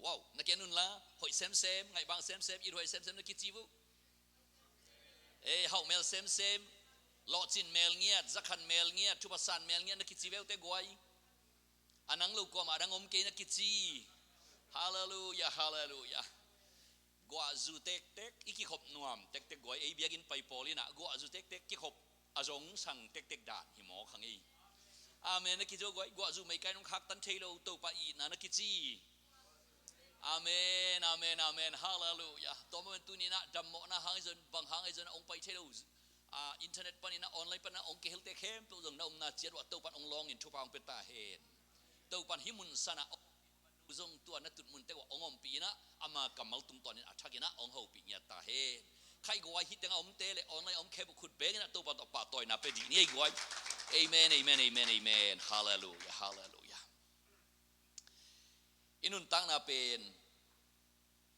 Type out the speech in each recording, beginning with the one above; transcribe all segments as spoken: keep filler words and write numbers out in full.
Wow, na kia nun la, hoih semsem, ngaihbang semsem, it hoih semsem na kici uh. Ei, hauh mel semsem, lawhcin mel ngiat, zakhan mel ngiat, thupha san mel ngiat na kici uh te guai. A nang lo kuamah dang om kei na kici. Halleluia, halleluia. Guahzu tektek i kikhop nuam tektek guai, ei biakinn pai pawl in ah guahzu tektek kikhop a zong sang tektek dan hi mawk hang ei. Amen na kici uh guai, guahzu meikai nong khaktan thei lo, Topa itna na kici. Amen, amen, amen. Halleluia. Tua mah bangin tuni in ah dammawhna hang ahi zongin, bang hang ahi zongin ah hong pai thei lo, ah, internet panin ah, online panin ah hong kihel te khempeuh zong na omna ciat uah Topan hong lawngin thupha hong pia ta hen. Topan hih mun san ah hong zong tua na tut mun teng uah hong ompih in ah, ama kammal tungtawnin a thakin ah hong hopih ngiat ta hen. Khaih guai, hih teng a omte le online a om khempeuh khut bengin ah Topa tawh pahtawina pia dih ni ei guai. Amen, amen, amen, amen. Halleluia, halleluia. I nuntakna pen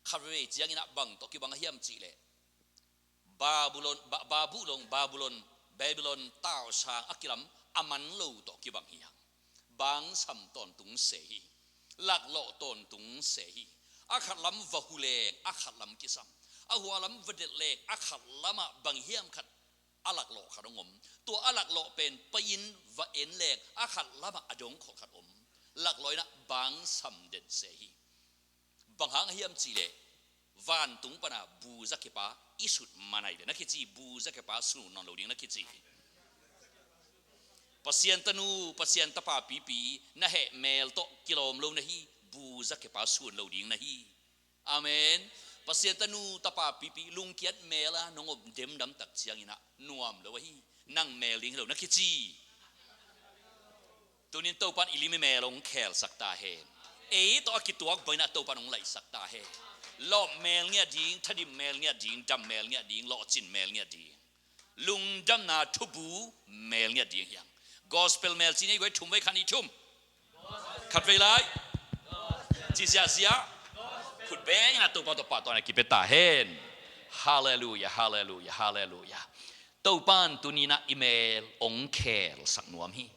khatvei ciangin ah bang tawh kibang a hiam cih leh, Babylon, Ba-, Babylon, Babylon, Babylon tausang a kilam a man lo tawh kibang hi hang. Bangsam tawntung se hi. Laklawh tawntung se hi. A khat lam va hu leng a khat lam kisam. A hua lam va delh leng a khat lamah bang hiam khat a laklawh khat hong om. Tua a laklawh pen pai-in va en leng a khat lamah a dong khol khat om. Laklawh in ah bangsam den se hi. Bang hang a hiam cih leh, vantung pana bu za kepa i sut man ahih leh na kici, bu za kepa sut nawn lo ding na kici. Pasian tanu, Pasian tapa pipi na heh mel tawh kilawm lo na hi, bu za kepa sut lo ding na hi. Amen. Pasian tanu tapa pipi lungkiat mel a nong om demdam tak ciangin ah nuam lo ahi. Nang mel ding hi lo na kici. Tunin Topan i lim i mel hong khelsak ta hen. Ei tawh a kituak bangin ah Topan hong laihsak ta hen. Lawp mel ngiat ding, thadim mel ngiat ding, dam mel ngiat ding, lawhcin mel ngiat ding, lungdamna thubu mel ngiat ding hi hang. Gospel mel ci ni ei guai, thum vei, khat, nih, thum. Khatvei lai. Ci ziahziah. Khut bengin ah Topa tawh pahtawina kipia ta hen. Halleluia, halleluia, halleluia. Topan tuni in ah i mel hong khelsak nuam hi.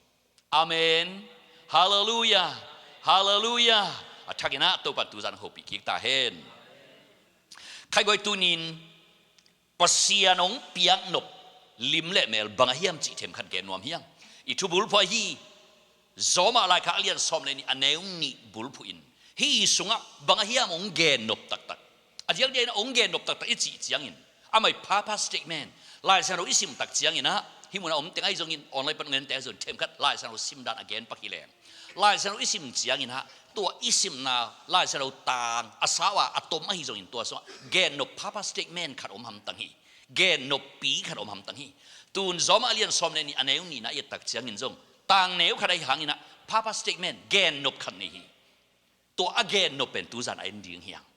Amen. Halleluia. Halleluia. A thakin ah Topan tuzan hopih kik ta hen. Khaiguai, tunin Pasian hong piaknop lim le mel bang a hiam cih themkhat gen nuam hi hang. I thubulphu ahi Rom ah laikhak a lian sawm le nih, a neu nih bulphuh in hih sungah bang a hiam hong gennop taktak. A diakdiakin hong gennop taktak i cih ciangin, amah i purpose statement, Lai Siangtho i sim tak ciangin ah, hih munah om teng ahi zongin, online pan ngen teng ahi zongin, themkhat Lai Siangtho simdan a gen pak hi leng, Lai Siangtho i sim ciangin ah, tua i simna Lai Siangtho tang a sau a, a tom ahi zongin, tua sungah gennop purpose statement khat om hamtang hi. Gennoppi khat om hamtang hi. Tun Rom ah a lian sawm le nih, a neu nihna i et tak ciangin zong, tang neu khat ahi hangin ah purpose statement, gennop khat nei hi. Tua a gennop pen tuzan a en ding hi hang.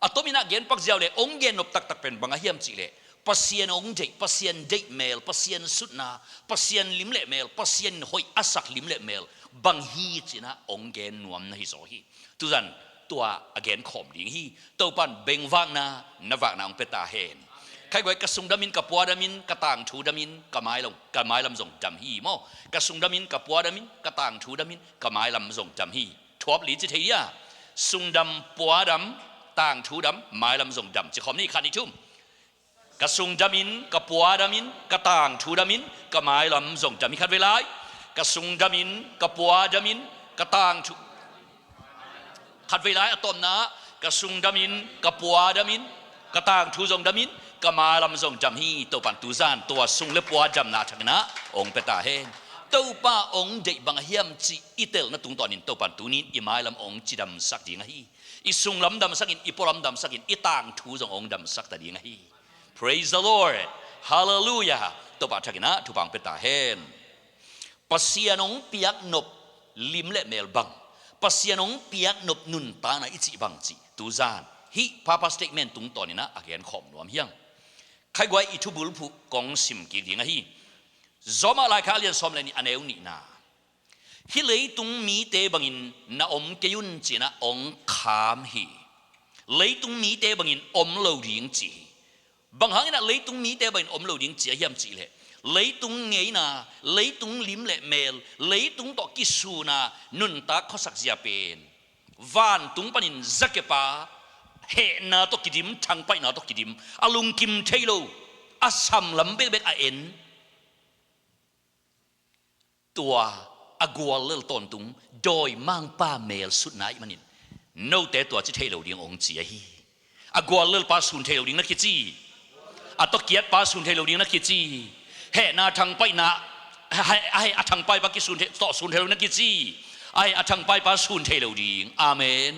A tomin ah gen pak ziau le, hong gennop taktak pen bang a hiam cih leh, Pasian hong deih, Pasian deih mel, Pasian sutna, Pasian lim le mel, Pasian hoih a sak lim le mel bang hi ci-in ah hong gen nuam na hi zaw hi. Tuzan tua a gen khawm ding hi. Topan bengvakna, na vakna hong pia ta hen. Khaiguai, ka sungdam in, ka puadam in, ka tangthu dam in, ka mailam, ka mailam zong dam hi maw. Ka sungdam in, ka puadam in, ka tangthu dam in, ka mailam zong dam hi. Thuap li ci thei dia. Sungdam, puadam, tangthu dam, mailam zong dam. Ci khawm ni, khat, nih, thum. Ka sungdam in, ka puadam in, ka tangthu dam in, ka mailam zong dam hi. Khatvei lai. Ka sungdam in, ka puadam in, ka tangthu. Khatvei lai, a tawpna. Ka sungdam in, ka puadam in, ka tangthu zong dam in, ka mailam zong dam hi. Topan tuzan tua sung le pua damna a thakin ah hong pia ta hen. Topa hong deih bang a hiam cih i telna tungtawnin Topan tunin i mailam hong cidamsak ding ahi. I sunglam damsakin, i pualam damsakin, i tangthu zong hong damsak ta ding ahi. Praise the Lord. Halleluia. Topa thakin ah thupha hong pia ta hen. Pasian hong piaknop lim le mel bang, Pasian hong piaknop nuntakna i cih bang cih tuzan hih purpose statement tungtawnin ah a gen khawm nuam hi hang. Khaiguai, i thubulphuh kong sim kik ding ahi. Rom ah laikhak a lian sawm le nih, a neu nihna. Hih leitung mite bangin na om kei un ci-in ah hong kham hi. Leitung mite bangin om lo ding ci hi. Bang hangin ah leitung mite bangin om lo ding ci a hiam cih leh, leitung ngeina, leitung lim le mel, leitung tawh kisuna nuntak khuasak zia pen Vantung panin zakepa, hehna tawh kidim, thangpaihna tawh kidim, a lungkim thei lo, a samlam bekbek a en. Tua a guallel tawntung dawimangpa mel sutna ahih manin, note tua ci thei lo ding hong ci ahi. A guallelpa sun thei lo ding na kici. A tawh kiatpa sun thei lo ding na kici. Hehna thangpaihna, a heh, a thangpaipa kisun thei, tawh sun thei lo na kici. A heh, a thangpaipa sun thei lo ding. Amen.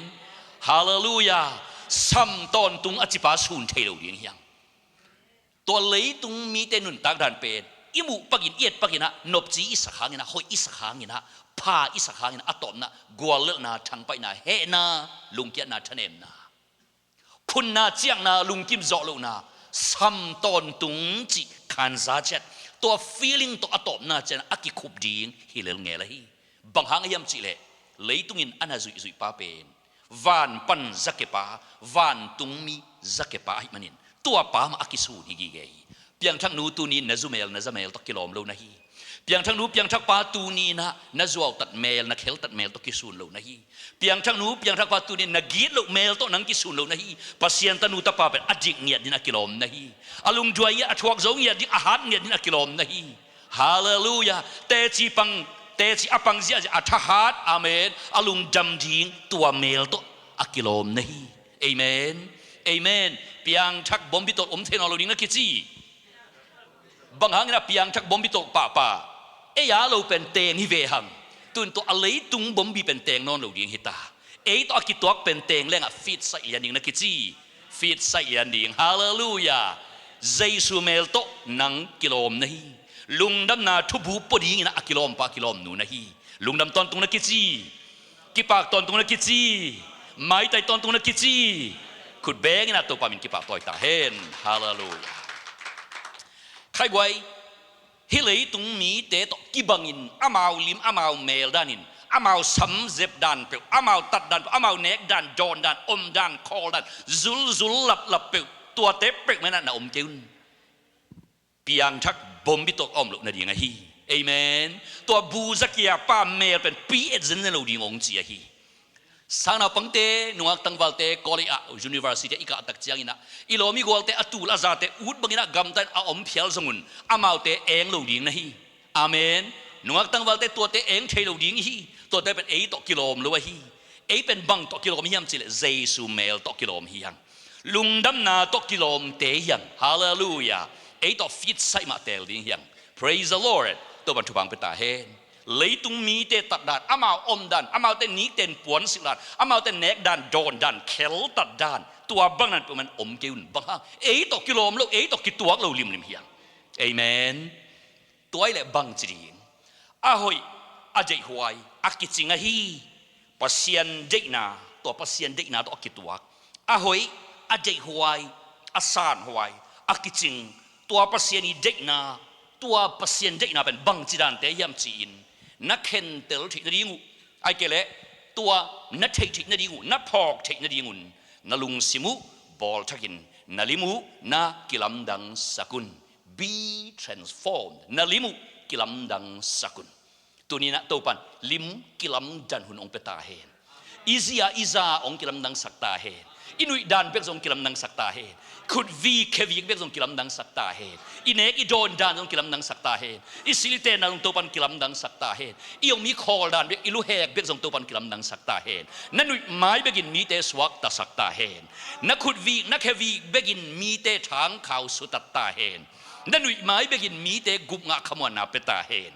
Halleluiah. Sam tawntung a cipa sun thei lo ding hi hang. Tua leitung mite nuntak dan pen i muh pakin, i et pakin ah, nopci i sak hangin ah, hoih i sak hangin ah, pha i sak hangin ah, a tawpna guallelhna, thangpaihna, hehna, lungkiatna, thanemna, phunna, ciakna, lungkim zawh lohna, sam tawntung cih khanza ciat, tua feeling tawh a tawpna ciat a kikhup ding hi lel ngel ahi. Bang hang a hiam cihleh, leitung in a na zuihzuihpa pen van pan zakepa, vantung mi zakepa ahih manin, tuapa mah a kisun hi gige hi. Piangthaknu, tuni in na zu mel, na za mel tawh kilawm lo na hi. Piangthaknu, piangthakpa, tuni in ah na zuautat mel, na kheltat mel tawh kisun lo na hi. Piangthaknu, piangthakpa, tuni in na gitloh mel tawh nang kisun lo na hi. Pasian tanu tapa pen a dik ngiat dingin a kilawm na hi. A lungduai ngiat, a thuak zo ngiat ding, a hat ngiat dingin a kilawm na hi. Halleluiah. Teci pang, teci a pang ziahziah a thahat, amen, a lungdam ding tua mel tawh a kilawm na hi. Amen. Amen. Piangthak bombi tawh om thei nawn lo ding na kici. Bang hangin ah piangthak bombi tawh pahpah? Ei a lo pen teng hi ve hang. Tun tua a leitung bombi pen teng nawn lo ding hi ta. Ei tawh a kituak pen teng lengah fitsaih lian ding na kici. Fitsaih lian ding. Halleluiah. Jesu mel tawh nang kilawm na hi. Lungdamna thubu pua dingin ah a kilawmpa, a kilawmnu na hi. Lungdam tawntung na kici. Kipak tawntung na kici. Maitai tawntung na kici. Khut bengin ah Topa min kipahtawi ta hen. Halleluiah. Khaiguai, hih leitung mite tawh kibangin amau lim, amau mel danin, amau samzep dan peuh, amau tat dan peuh, amau nek dan, dawn dan, om dan, khawl dan, zulzul laplap peuh, tuate peuhmah in ah na om kei un. Piangthak bombi tawh a om loh nading ahi. Amen. Tua bu zakiapa mel pen pi et zenzen lo ding hong ci ahi. Sangnaupangte, nungak tangvalte, college ah, university ah i kah tak ciangin ah, i lawm i gualte, a tul a zate ut bangin ah gamta in a om phial zong un, amaute eng lo ding na hi. Amen. Nungak tangvalte, tuate eng thei lo ding i hi. Tuate pen ei tawh kilawm lo ahi. Ei pen bang tawh kilawm hiam cihleh, Jesu mel tawh kilawm hi hang. Lungdamna tawh kilawmte hi hang. Halleluiah. Ei tawh fitsaih mah teel ding hi hang. Praise the Lord. Topan thupha pia ta hen. Leitung mite tat dan, amau om dan, amaute nikten puansilh dan, amaute nek dan, dawn dan, kheltat dan, tua bang dan peuhmah in om kei un. Bang hang? Ei tawh kilawm lo, ei tawh kituak lo limlim hi hang. Amen. Tua ahih leh bangci ding? A hoih, a deihhuai, a kicing ahi. Pasian deihna, tua Pasian deihna tawh a kituak. A hoih, a deihhuai, a sanhuai, a kicing, tua Pasian i deihna, tua Pasian deihna pen bangci dante hiam ci-in na khentel theih nading uh, ahih kei leh tua na theih theih nading uh, na phawk theih nading un, na lungsim uh bawlthakin, na lim uh na kilamdangsak un. Be transformed. Na lim uh kilamdangsak un. Tuni-in ah Topan lim kilamdan hun hong pia ta hen. I zi a i za hong kilamdangsak ta hen. I nuih dan bek zong kilamdangsak ta hen. Khutvik khevik bek zong kilamdangsak ta hen. I nek i dawn dan zong kilamdangsak ta hen. I silh i ten dan zong Topan kilamdangsak ta hen. I om i khawl dan bek, i luhek bek zong Topan kilamdangsak ta hen. Na nuih mai bekin mite suaktasak ta hen. Na khutvik na khevik bekin mite thangkhau sutat ta hen. Na nuih mai bekin mite gupngah khamuanna pia ta hen.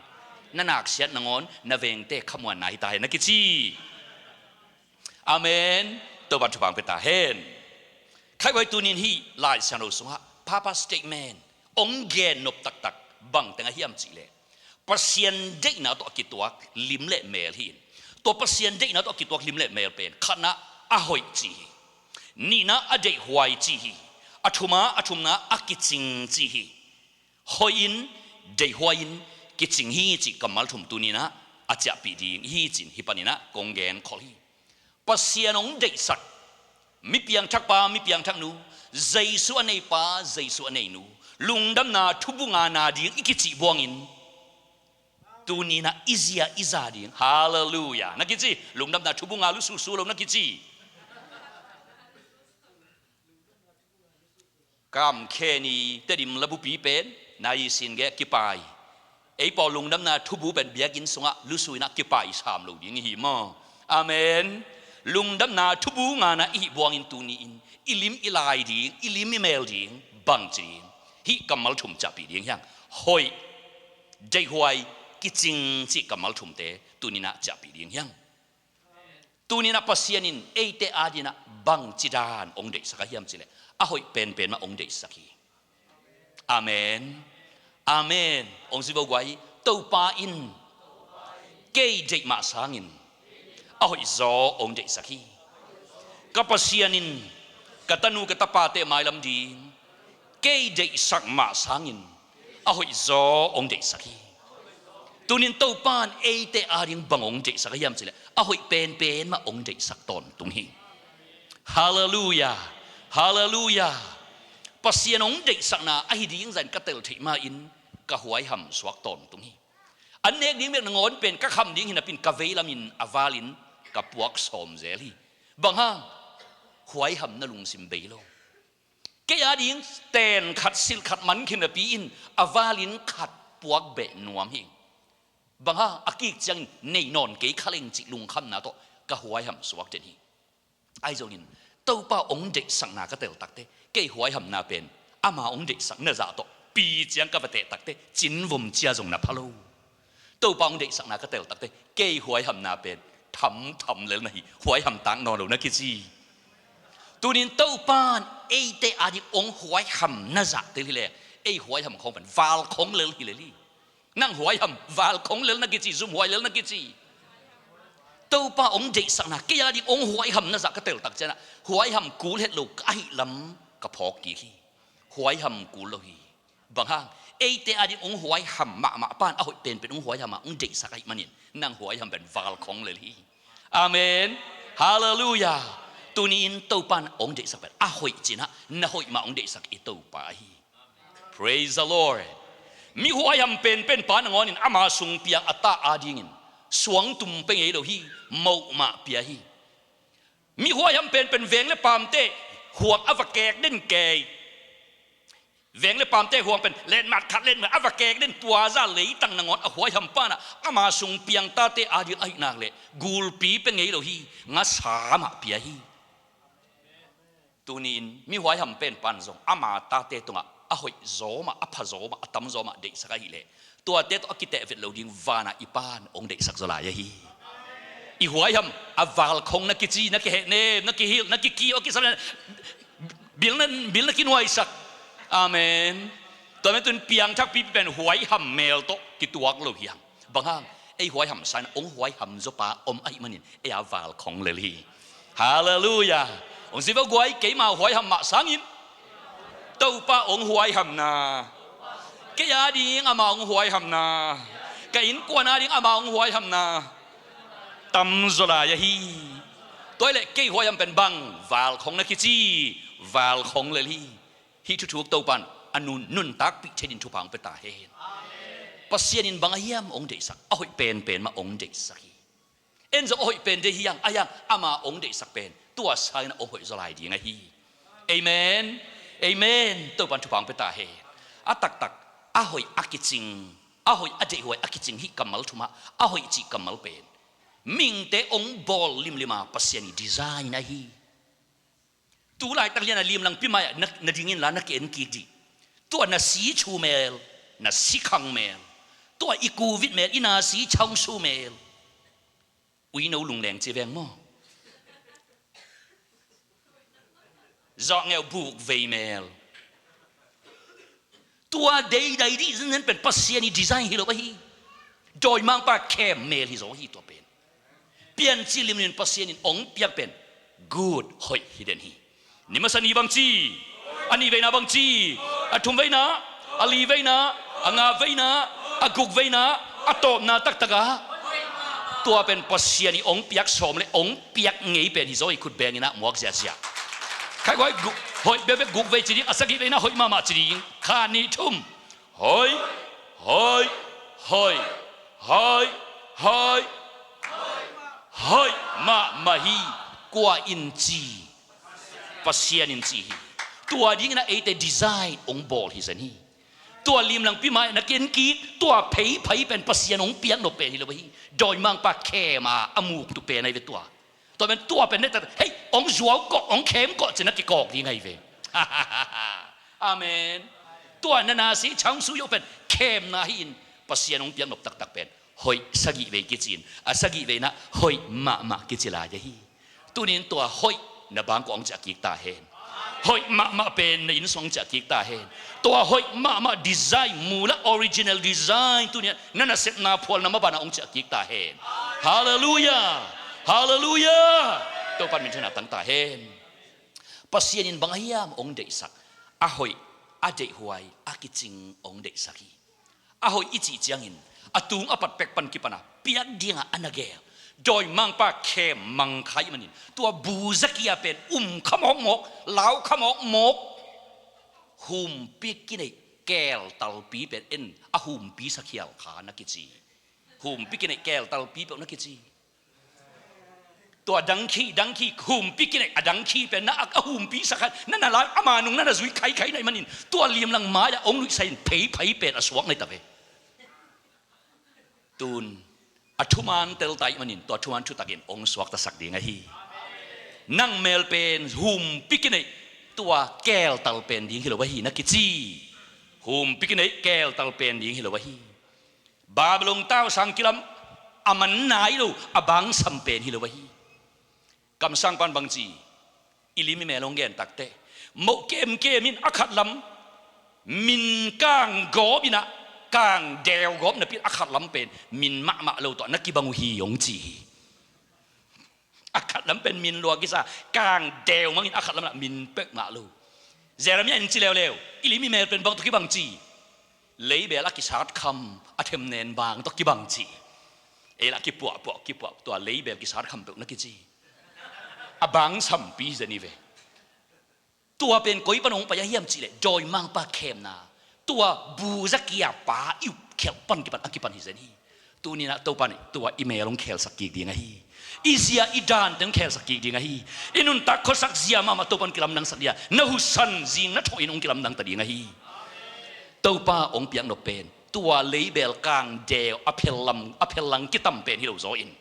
Na naksiat nangawn na vengte khamuanna hi ta hen na kici. Amen. Topan thupha pia ta hen. Khaiguai, tuni-in hih Lai Siangtho sungah papa statement hong gen nop taktak bang teng ahiam cihleh, Pasian deihna tawh a kituak lim le mel hi in. Tua Pasian deihna tawh a kituak lim le mel pen khatna a hoih ci hi. Nihna a deihhuai ci hi. A thuma, a thumna a kicing ci hi. Hoih in, deihhuai in, kicing hi cih kammal thum tuni-in ah a ciahpih ding hi ci-in hih panin ah kong genkholh hi. Pasian hong deihsak, mi piangthakpa, mi piangthaknu, Jesu a neipa, Jesu a neinu, lungdamna thubu ngahna ding i kicih buangin, Tuni-in ah i zia i za ding. Halleluiah. Na kici, lungdamna thubu nga lususu lo na kici. Kam khen i Tedim labupi pen, na i sin ge kipai. Ei pawl lungdamna thubu pen biakinn sungah lusu in ah kipai sam lo ding i hi maw. Amen. Lungdamna thubu nga na i hih buangin tuni-in i lim i lai ding, i lim i mel ding, bangci ding, hih kammal thum ciahpih ding hiang. Hoih, deihhuai, kicing cih kammal thumte tuni-in ah ciahpih ding hiang. Tuni-in ah Pasian in eite adingin ah bangci dan hong deihsak ahi hiam cih leh, a hoih penpen mah hong deihsak hi. Amen. Amen. Hong ci vo guai, Topa in kei deih mah sangin a hoihzaw hong deihsak hi. Ka Pasian in ka tanu ka tapate mailam ding kei deihsak mah sangin a hoihzaw hong deihsak hi. Tuni-in Topa in eite ading bang hong deihsak ahi hiam cih leh, a hoih penpen mah hong deihsak tawntung hi. Halleluiah. Halleluiah. Pasian hong deihsakna ahi ding zah in ka tel theih ma-in ka huaiham suak tawntung hi. An nek ding bek nangawn pen ka kham ding hi napi-in ka veilam in a valin ka puak sawm zel hi. Bang hang? Huaihamna lungsim bei lo. Kei ading ten khat, silh khat man khin napi-in a valin khat puak beh nuam hi. Bang hang? A kik ciangin nei nawn kei kha leng cih lungkhamna tawh ka huaiham suak den hi. Ahi zongin Topa hong deihsakna ka tel takteh kei huaihamna pen ama hong deihsakna zah tawh pi ciang ka va teh takteh cinvom cia zong na pha lo. Topa hong deihsakna ka tel takteh kei huaihamna pen thamtham lel na hi, huaiham tak nawn lo na kici. Tuni-in Topa in eite ading hong huaihamna zah tel hi leh, ei huaiham khawng pen val khong lel hi lel hi. Nang huaiham val khong lel na kici, zumhuai lel na kici. Topa hong deihsakna kei ading hong huaihamna zah ka tel tak ciangin ah huaiham kul het lo ka ahih lam ka phawk kik hi. Huaiham kul lo hi. Bang hang? Eite ading hong huaiham mahmah pa in a hoih penpen hong huaiham a hong deihsak ahih manin nang huaiham pen val khong lel hi. Amen. Halleluiah. Tuni-in Topa in hong deihsak pen a hoih cih in ah na hoih mah hong deihsak i Topa ahi. Praise the Lord. Mi huaiham penpen pa nangawnin ama sung piang a ta adingin suangtum pia ngei lo hi, moh mah pia hi. Mi huaiham penpen veng le paamte huak a va kek den kei. Veng le paamte huak pen letmat khat letmat a va kek den, tua zah leitang nangawn a huaiham pa in ah ama sung piang tate ading ahih nak leh gulpi pia ngei lo hi, ngasa mah pia hi. Tuni-in mi huaiham pen pa in zong ama tate tungah a hoih zaw mah, a pha zaw mah, a tam zaw mah deihsak ahih leh, tuate tawh a kiteh vet lo ding van ah i Pa in hong deihsak zaw lai ahi. I huaiham a val khong na kici, na kihehnem, na kihilh, na kikiu, a kisam, bil na, bil na kinuaisak. Amen. Tua manin tun piangthak pipi pen huaiham mel tawh kituak lo hiam? Bang hang? Ei huaiham sangin hong huaiham zaw pa om ahih manin ei a val khong lel hi. Halleluiah. Hong ci vo guai, keima huaiham mah sangin Topa hong huaihamna, kei ading ama hong huaihamna, ka innkuan ading ama hong huaihamna tam zaw lai ahi. Tua hi leh kei huaiham pen bang? Val khong na kici, val khong lel hi. Hih thuthuk Topa in a nun, nuntakpih thei dingin thupha hong pia ta hen. Pasian in bang a hiam hong deihsak? A hoih penpen mah hong deihsak hi. En zong a hoih pen deih hi hang, a hiang ama hong deihsak pen tua sangin a hong hoih zaw lai ding ahi. Amen. Amen. Topa in thupha hong pia ta hen. A taktak, a hoih a kicing, a hoih a deihhuai a kicing hih kammal thum ah a hoih cih kammal pen mihingte hong bawl limlim a Pasian i design ahi. Tu laitak lian a limlangpi mai-ah na, na ding inla na ki-en kik dih. Tua na si chu mel, na si khang mel. Tua i covid mel, i na si chang su mel. Uino lungleng ci veng maw? Zawhngeu buk vei mel. Tua deidai dih zenzen pen Pasian i design hi lo ahi. Dawimangpa khem mel hi zaw hi tua pen. Piancil limlim in Pasian in hong piak pen good, hoih hi den hi. Ni masa ni bangci, a nih veina bangci, a thum veina, a li veina, a nga veina, a guk veina, a tawpna taktak ah tua pen Pasian i hong piak sawm le hong piak ngei pen hi zaw hi, khut beng in ah muak ziahziah. Khaiguai, hoih bekbek guk vei ci ding, a sagih veina hoih mahmah ci ding. Kha nih thum. Hoih, hoih, hoih. Hoih, hoih, hoih mahmah hi. Kua in ci? Pasian in ci hi. Tua dingin a eite design hong bawl hi zen hi. Tua limlangpi mai na ken kik, tua pheiphai pen Pasian hong piaknop pen hi lo hi. Dawimangpa khem a a muktu pen ahi ve tua. Tua pen, tua pen netak, hei, hong zuau kawk, hong khem kawk ci-in a kikawk ding ahi ve. Amen. Tua na na si chang su yo pen khemna hi in, Pasian hong piaknop taktak pen hoih sagih vei kici in, a sagih vei na hoih mahmah kici lai ahi. Tunin tua hoih na bangkua hong ciah kik ta hen. Hoih mahmah pen na innsung hong ciah kik ta hen. Tua hoih mahmah design, mula original design tunin na nasepna phualna maban ah hong ciah kik ta hen. Halleluiah. Halleluiah. Topan minthanna tang ta hen. Pasian in bang a hiam hong deihsak? A hoih, a deihhuai, a kicing hong deihsak hi. A hoih i cih ciangin a tung a pat pek pan kipan a piak dingah a na geel dawimangpa khem mangkha ahih manin, tua bu zakia pen um kha mawkmawk, lau kha mawkmawk, humpi kineih keeltalpi pen en a humpi sakhial kha na kici. Humpi kineih keeltalpi peuh na kici. Tua dangkhi, dangkhi, humpi kineih a dangkhi pen na a, a humpi sakhan na na lai ama nung na na zui khaikhai na ahih manin, tua limlang mai-ah hong nuihsai in pheiphai pen a suak na hi ta ve. Tun a thuman telta ahih manin tua thuman thutakin hong suaktasak ding ahi. Nang mel pen humpi kineih tua keeltal pen ding hi lo ahi na kici. Humpi kineih keeltal pen ding hi lo ahi. Babylon tausang kilam a man nai lo a bangsam pen hi lo ahi. Kamsang pan bangci i lim i mel hong gen takteh, moh kemkem in a khatlam min kang gawp inah, kang deu gawp napi in a khatlam pen min mahmah lo tawh na kibang uh hi hong ci hi. A khatlam pen min lua kisa, kang deu mangin a khatlam lah min pek ngah lo. Jeremiah in ci leuleu, i lim i mel pen bang tawh kibang ci? Leibel a kisat kham a themnen bang tawh kibang ci. Ei lah kipuahpuah kipuah tua leibel kisat kham peuh na kici. A bangsampi hi zen hi ve. Tua pen koi pan hong pai a hiam cihleh dawimangpa khemna, tua bu zakia pa i up khialh pan kipan a kipan hi zen hi. Tuninah Topa nih tua i mel hong khelsak kik ding ahi. I zia i dante hong khelsak kik ding ahi. I nuntak khuasak zia mahmah Topa hong kilamdangsak ding a, na husan zing na thawh in hong kilamdang ta ding ahi. Topa hong piaknop pen tua leibel kang deu a phellam a phellang kitam pen hi lo zaw in,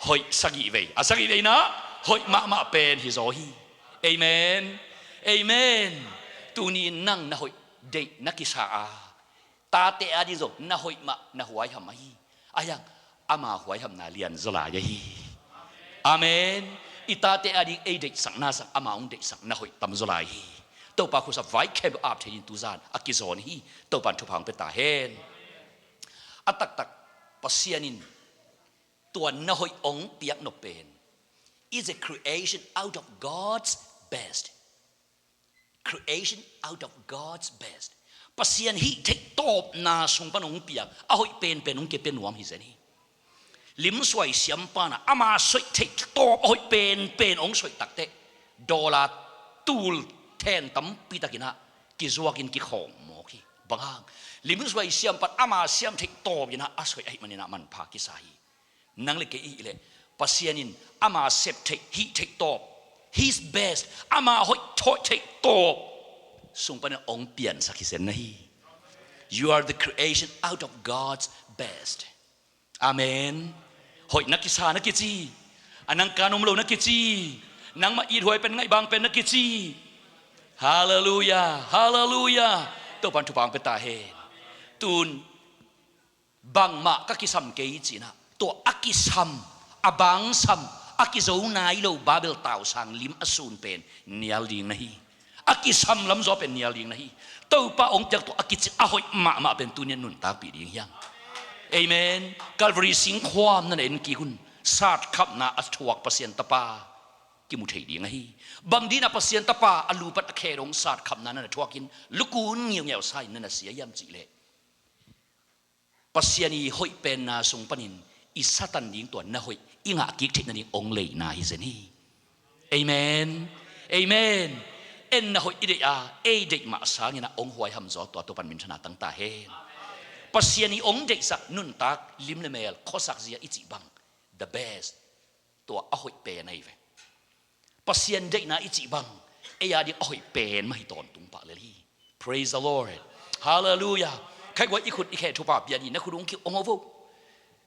hoih sagih vei, a sagih vei na hoih mahmah pen hi zaw hi. Amen. Amen. Tuni nang na hoih deih na kisa a, tate a ding zong na hoih mah na huaiham ahi. Ahiang ama huaihamna lian zaw lai ahi. Amen. I tate a ding ei deihsak na sang ama hong deihsak na hoih tam zaw lai hi. Topa khuasa vai khem ap thei in tuzan a kizawn hi. Topan thupha hong pia ta hen. A taktak Pasian in tua na hoih hong piaknop pen is a creation out of God's best. Creation out of God's best. Pasian hih theih tawpna sung pan hong piak a hoih penpen hong kepia nuam hi zen hi. Limsuai siampa na ama soih theih tawp a hoih penpen hong soih takteh dollar tul then tampi takinah kizuakin kikhawm mawk hi. Bang hang? Limsuai siampan ama siam theih tawpinah a soih ahih maninah manpha kisa hi. Nang le kei i hih leh Pasian in ama sep theih hih theih tawp, his best, ama hoih hoih theih tawp sung panin hong piansak hi zen na hi. You are the creation out of God's best. Amen. Hoih na kisa na kici. A nang kan om lo na kici. Nangmah ithuai pen ngaihbang pen na kici. Halleluiah. Halleluiah. Topan thupha hong pia ta hen. Tun bangmah ka kisam kei cinah tua a kisam, a bangsam, a kizo nai lo Babel tausang lim a sun pen nial ding na hi. A kisam lamzaw pen nial ding na hi. Topa hong piak tua a kicin a hoih mahmah pen tunian nuntakpih ding hiang. Amen. Calvary singkhuam na na en kik un. Satkhapna a thuak Pasian Tapa kimu thei ding ahi. Bang dinah Pasian Tapa a lupat a khe dong satkhapna na na thuakin lukun ngiungiau sa in na na sia hiam cihleh Pasian i hoih penna sung panin i Satan ding tua na hoih i ngah kik theih nading hong leina hi zen hi. Amen. Amen. En na hoih i deih a, ei deih mah sanginah hong huaiham zaw tua Topan minthana tangta hen. Pasian i ong deihsak nuntak lim le mel khuasak zia i cih bang, the best, tua a hoih pen ahi ve. Pasian deihna i cih bang, ei a ding a hoih pen mah hi tawntung pah lel hi. Praise the Lord. Hallelujah. Khai guai, i khut i khe thupha pia ni, na khut ung ki ong o vo.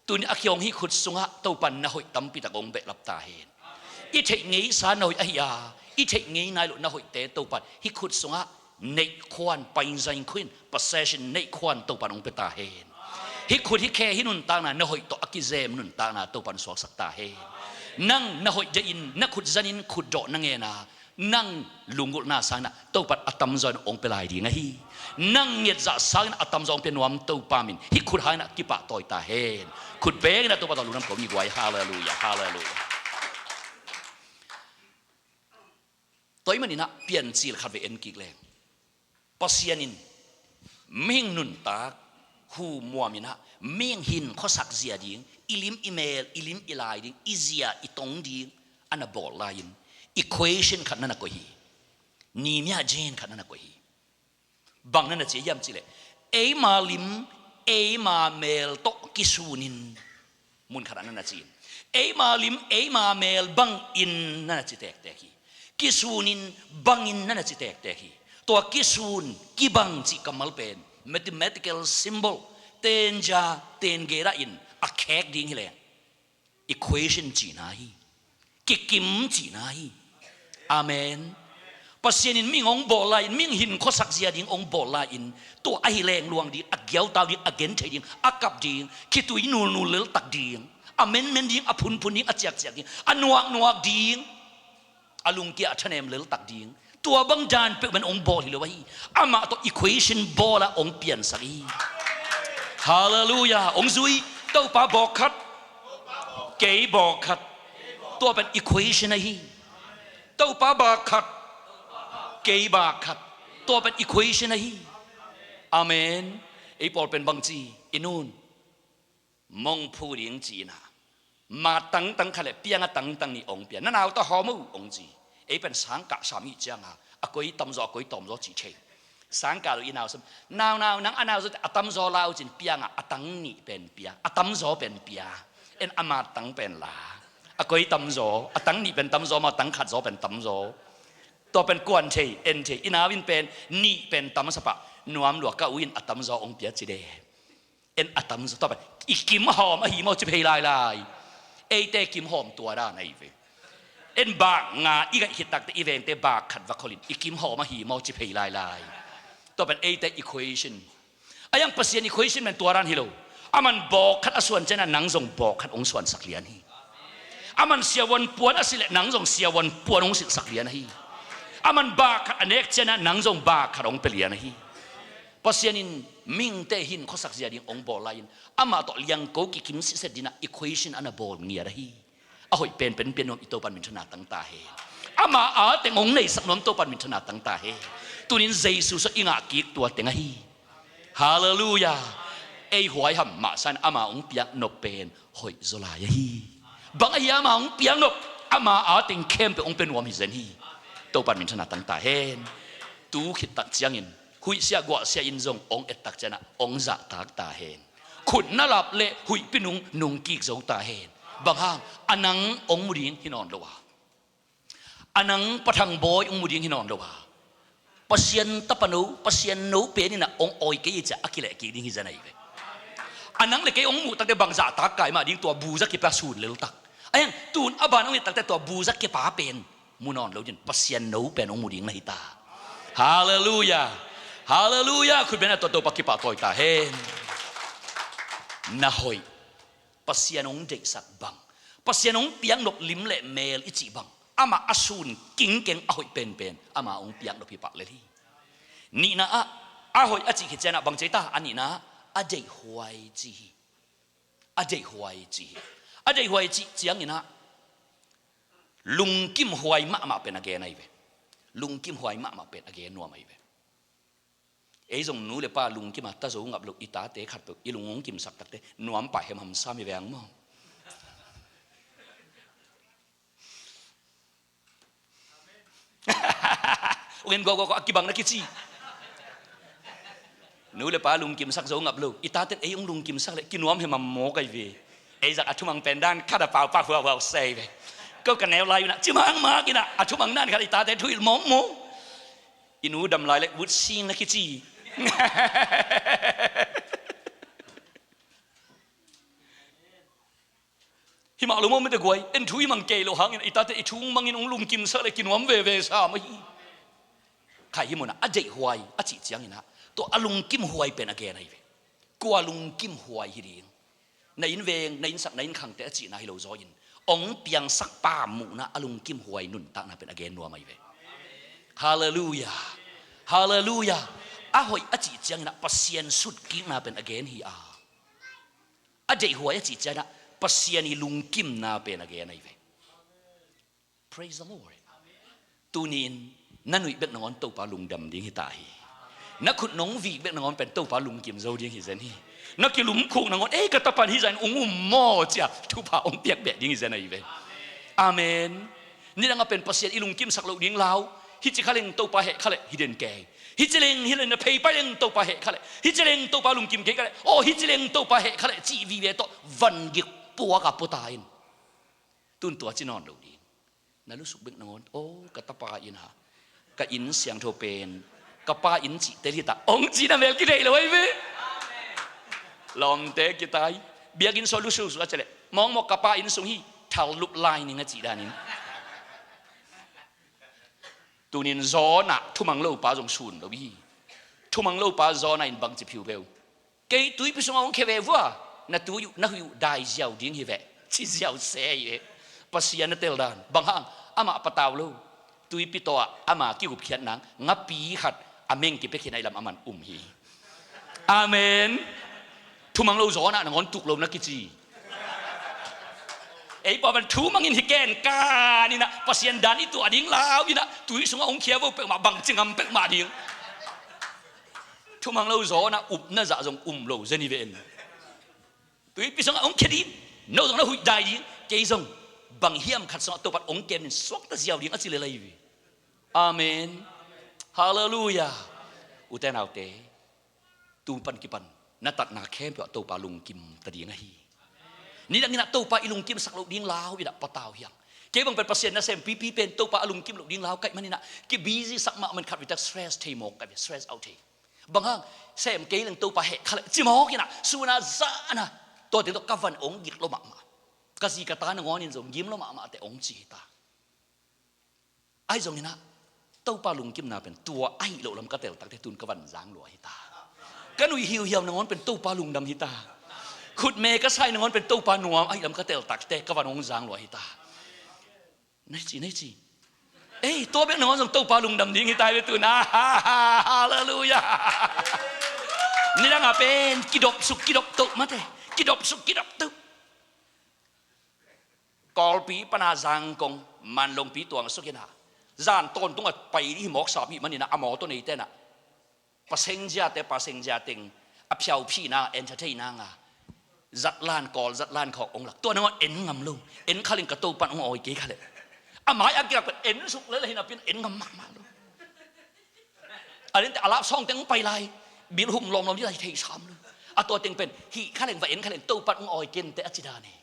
Tuni a kiong hih khut sungah Topan na hoih tampi tak ong behlap ta hen. I theih ngeisa na hoih ahi a, i theih ngei nai loh na hoihte Topan hih khut sungah neih khuan, painzain khuin, possession neih khuan Topan ong pia ta hen. Hih khut hih khe hih nuntakna na hoih tawh a kizem nuntakna Topan suaksak ta hen. Nang na hoih deihin na khut zanin khut dawh na ngen a, nang lunggulhna sangin ah Topan a tamzaw in ong pia lai ding ahi. Nang ngetzah sangin a tamzaw ong pia nuam Topa min hih khut hangin ah kipahtawi ta hen. Khut bengin ah Topa tawh lungdam ko ni guai. Hallelujah, hallelujah. Tua ahih manin ah Piancil khat vei en kik leng, Pasian in mihing nuntak hu muam in ah mihing hin khuasak zia ding, i lim i mel, i lim i lai ding, i zia i tong ding a na bawl lai-in equation khat na na koih hi. Nimia jen khat na na koih hi. Bang na na ci hiam cih leh, eima lim, eima mel tawh kisunin mun khat ah na na ci in, eima lim, eima mel bangin na na ci tektek hi. Kisunin, bangin na na ci tektek hi. Tua kisun, kibang cih kammal pen mathematical symbol, tenja, tengeta in a khek ding hi leng equation cihna hi. Kikim cihna hi. Amen. Pasian in mihing ong bawl lai-in, mihing hin khuasak zia ding ong bawl lai-in, tua ahi leng luang ding, a giautau ding, a genthei ding, a kap ding, khitui nulnul leltak ding, a menmen ding, a phunphun ding, a ciakciak ding, a nuaknuak ding, a lungkia a thanem leltak ding, tua bang dan peuh pen ong bawl hi lo ahi. Amah tawh equation bawl a ong piansak hi. Hallelujah. Ong zui. Topa bawk khat, kei bawk khat. Tua pen equation ahi. Topa bawk khat, kei bawk khat. Tua pen equation ahi. Amen. Ei pawl pen bang ci, i nun mong phu ding ci-in ah, ma tangtang khat le piang a tangtang nih ong pia, na nau tawh hawm uh ong ci. Ei pen sangkah sam i hih ciangin a koi tamzaw, a koi tawmzaw cih thei. Sangkah lo i nau sam, nau, nau, nang a nau zaw a tamzaw la uh cin, piang a, a tang nih pen pia, a tamzaw pen pia. En a ma tang pen la, a koi tamzaw, a tang nih pen tamzaw maw, a tang khat zaw pen tamzaw. Tua pen kuan thei, en thei, i nau in pen nih pen tam sa pah, nuam lua, ka u in a tamzaw ong pia ci de. En a tamzaw, tua pen i kimhawm ahi maw ci phei lailai. Eite kimhawm tua dan ahi ve. En bak nga i ngaih khit takteh i vengte bak khat va kholin i kimhawm ahi maw ci phei lailai. Tua pen eite equation. A iang Pasian equation pen tua dan hi lo. Aman bawk khat a suan ciangin ah nang zong bawk khat ong suansak lian hi. Aman siavuan puan a silh leh nang zong siavuan puan ong silhsak lian ahi. Aman bak khat a nek ciangin ah nang zong bak khat ong pia lian ahi. Pasian in mihingte hin khuasak zia ding ong bawl lai-in, amah tawh liangko kikim sitset dingin ah equation a na bawl ngiat ahi. A hoih penpen pia nuam i Topan minthanna tang ta hen. Ama a teng ong neisak nuam Topan minthanna tang ta hen. Tunin Jesu sua i ngah kik tua teng ahi. Hallelujah. Ei huaiham mah sangin ama ong piak nop pen hoih zaw lai ahi. Bang ahi ama ong piak nop, ama a teng khempeuh ong pia nuam hi zen hi. Topan minthanna tang ta hen. Tu khit tak ciangin huihsia guahsia in zong ong et tak ciangin ah ong zahtak ta hen. Khut na lap leh huihpi nung nung kik zo ta hen. Bang hang? A nang ong mu ding hi nawn lo a, a nang pathang bawi ong mu ding hi nawn lo a, Pasian tapa no, Pasian no pen in ah ong awi kei hi ci-a a kileh kik ding hi zen ahi ve. A nang le kei ong muh takteh bang zahtak kai mah ding, tua buza kipa sun leltak. A iang tun a ban ong et takteh tua buza kipa pen mu nawn lo ding, Pasian no pen ong mu ding na hi ta. Hallelujah. Hallelujah. Khut beng a, tua Topa kipahtawi ta hen. Na hoih, Pasian ong deihsak bang, Pasian ong piak nop lim le mel i cih bang, amah a sun kingkeng a hoih penpen ama ong piak nop hi pah lel hi. Nihna ah, a hoih a cih khit ciangin ah bang ci ta? A nihna ah, a deihhuai ci hi. A deihhuai ci hi. A deihhuai cih ciangin ah lungkimhuai mahmah pen a gen ahi ve. Lungkimhuai mahmah pen a gen nuam ahi ve. Ei zong nu le pa lungkim a ta zo ngap lo, i tate khatpeuh i lung ong kimsak takteh nuam pah hemham sam hi veng maw. Ong en gawgawgaw a kibang na kici. Nu le pa lungkimsak zo ngap lo. I tate ei hong lungkimsak le kinuam hi mammaw kai ve. Ei zak a thumang pen dan khat a paupak huauhuau sei ve. Ko ka neu lai unah cimang mak inah a thumang dan khat i tate thuil mawmmaw. I nu dam lai le vut sing na kici. Hi mah lo maw mite guai, en thu i mang kei lo hangin i tate i thu mangin hong lungkimsak le kinuam veve sam ahi. Khai hi munah a deihhuai a cih cianginah tua a lungkimhuai pen a gen ahi ve. Kua lungkimhuai hi ding? Na inn veng, na innsak, na innkhangte a cihna hi lo zaw in hong piangsak pa muhna a lungkimhuai nuntakna pen a gen nuam ahi ve. Halleluiah. Halleluiah. A hoih a cih cianginah Pasian sutkikna pen a gen hi a, a deihhuai a cih cianginah Pasian i lungkimna pen a gen ahi ve. Praise the Lord. Tuni-in na nuih bek nangawn Topa lungdam ding hita hi. Na khut nong vik bek nangawn pen Topa lungkim zo ding hi zen hi. Na kilumkhuk nangawn ei ka tapan hi zain ung um maw cia thupha hong piak beh ding hi zen ahi ve. Amen. Nidang a pen Pasian i lungkimsak loh ding lau. Hici khaleng Topa heh khaleh hi den kei. Hici leng hileng na pheipai leng Topa heh khaleh. Hici leng Topa lungkim kei khaleh. Aw hici leng Topa heh khaleh cih vive tawh van gik puak a puta in. Tun tua ci nawn lo ding. Na lusuk bek nangawn aw ka tapa inn ha, ka inn siangtho pen ka pa inn cih tel hita hong ci na mel kideih lo ahi ve. Lawmte kitai. Biakinn sua lusuk suk a celeh mawngmawk ka pa inn sung hi. Thal lup lai ning a cih danin. Tunin zawnah thumang lopa zong sun lo hi. Thumang lopa zawnah in bangci phiu beu. Kei tuipi sungah hong khia ve vua, na tui uh na huih uh dai ziau ding hi veh, ci ziau se hi. Pasian a tel dan bang hang? Amah patau lo. Tuipi tawh ah ama kigupkhiat nang ngapi khat a meng kipia khin a i lam aman um hi. Amen. Thumang lo zawnah nangawn tuk lo na kici. Ei pawh pan thumangin hi ken kaninah Pasian dan i tuah ding lau inah tui sungah hong khia vo peuhmah bangci ngam peuhmah ding. Thumang lo zawnah upna zah zong um lo zen hi ve en. Tuipi sungah hong khia ding. No zong na huih dai ding. Kei zong bang hiam khat sungah Topan hong kemin suakta ziau ding a ci lelai hi ve. Amen. Halleluiah. Ute naute, tu pan kipan na tatna khempeuh ah Topa lungkim ta ding ahi. Nidang inah Topa i lungkimsak loh ding lau inah patau hiang. Kei bang pen Pasian nasem pipi pen Topa a lungkim loh ding lau kaih maninah kibizisak mahmah in khat vitak stress thei mawk kaih ve, stress out thei. Bang hang? Sem kei leng Topa heh khaleh ci mawk inah suna zahna tua teng tawh ka van ong gik lo mahmah. Ka zi ka ta nangawnin zong gim lo mahmah teh ong ci hita. Ahi zonginah Topa lungkimna pen tua ahi loh lam ka teltakte tun ka van zang lua hita. Ka nuih hiuhiau nangawn pen Topa lungdam hita. Khutme ka sai nangawn pen Topa nuam ahi lam ka teltakte ka van hong zang lua hita. Nei ci, nei ci. Ei tua bek nangawn zong Topa lungdam ding hita hi ve tuna. Halleluiah. Nidang a pen kidopsuk kidoptoh mate. Kidopsuk kidoptoh. Kawlpi pana Zangkong Manlongpi tuang suk inah zan tawntung a pai dih hi mawk sap hih maninah a mawtaw neite nah pasengziate pasengzia teng a phiauphi nang entertain nanga zatlan kawl zatlan khawk ong lak tua nangawn en ngam lo. En khaleng ka Topan ong awi kei khaleh a mai a kiak pen en suk lel hinapin en ngam mahmah lo. A lente a lap sawng teng ong pai lai bil hum lawmlawm dih lai thei sam lo. A tua teng pen hih khaleng va en khaleng Topan ong awi kente a ci dan hi.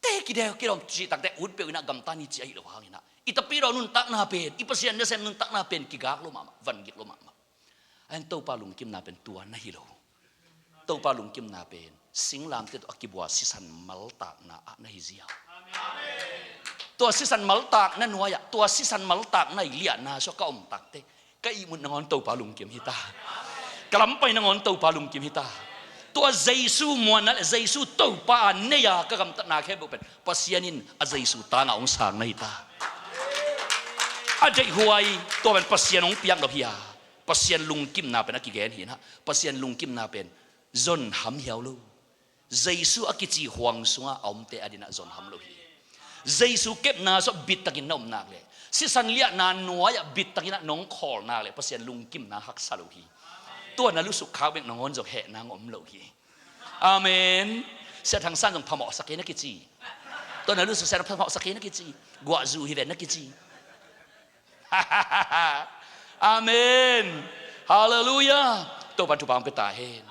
Te kideu kidawm cihtakte ut peuh inah gamtan hi ci ahi lo hanginah i tapidaw nuntakna pen i Pasian nasem nuntakna pen kigak lo mahmah, vangik lo mahmah. Ahin Topa lungkimna pen tua na hi lo. Topa lungkimna pen singlamte tawh a kibua sisan maltakna ah na hi ziau. Tua sisan maltakna nuai-ah tua sisan maltakna i liahna sua ka omtakte ka ihmut nangawn Topa lungkim hita. Ka lampai nangawn Topa lungkim hita. Tua Jesu muanna le Jesu Topa a nei-a ka gamtatna khempeuh pen Pasian in a Jesu tangah hong sang na hita. A deihhuai tua pen Pasian hong piak lo hi a, Pasian lungkimna pen a kigen hi na. Pasian lungkimna pen zon ham hiau lo. Jesu a kici huang sungah a omte a dinah zon ham lo hi. Jesu kepna sua bittakin na om nak le sisan liahna nuai-ah bittakinah nong khawl nak le Pasian lungkimna haksa lo hi. Tua na lusuk khak bek nangawn zong heh nang om lo hi. Amen. Sia Thang San zong phamawhsak kei na kici. Tua na lusuk sia phamawhsak kei na kici. Guahzu hi ven na kici. Amen. Halleluiah. Topan thupha hong pia ta hen.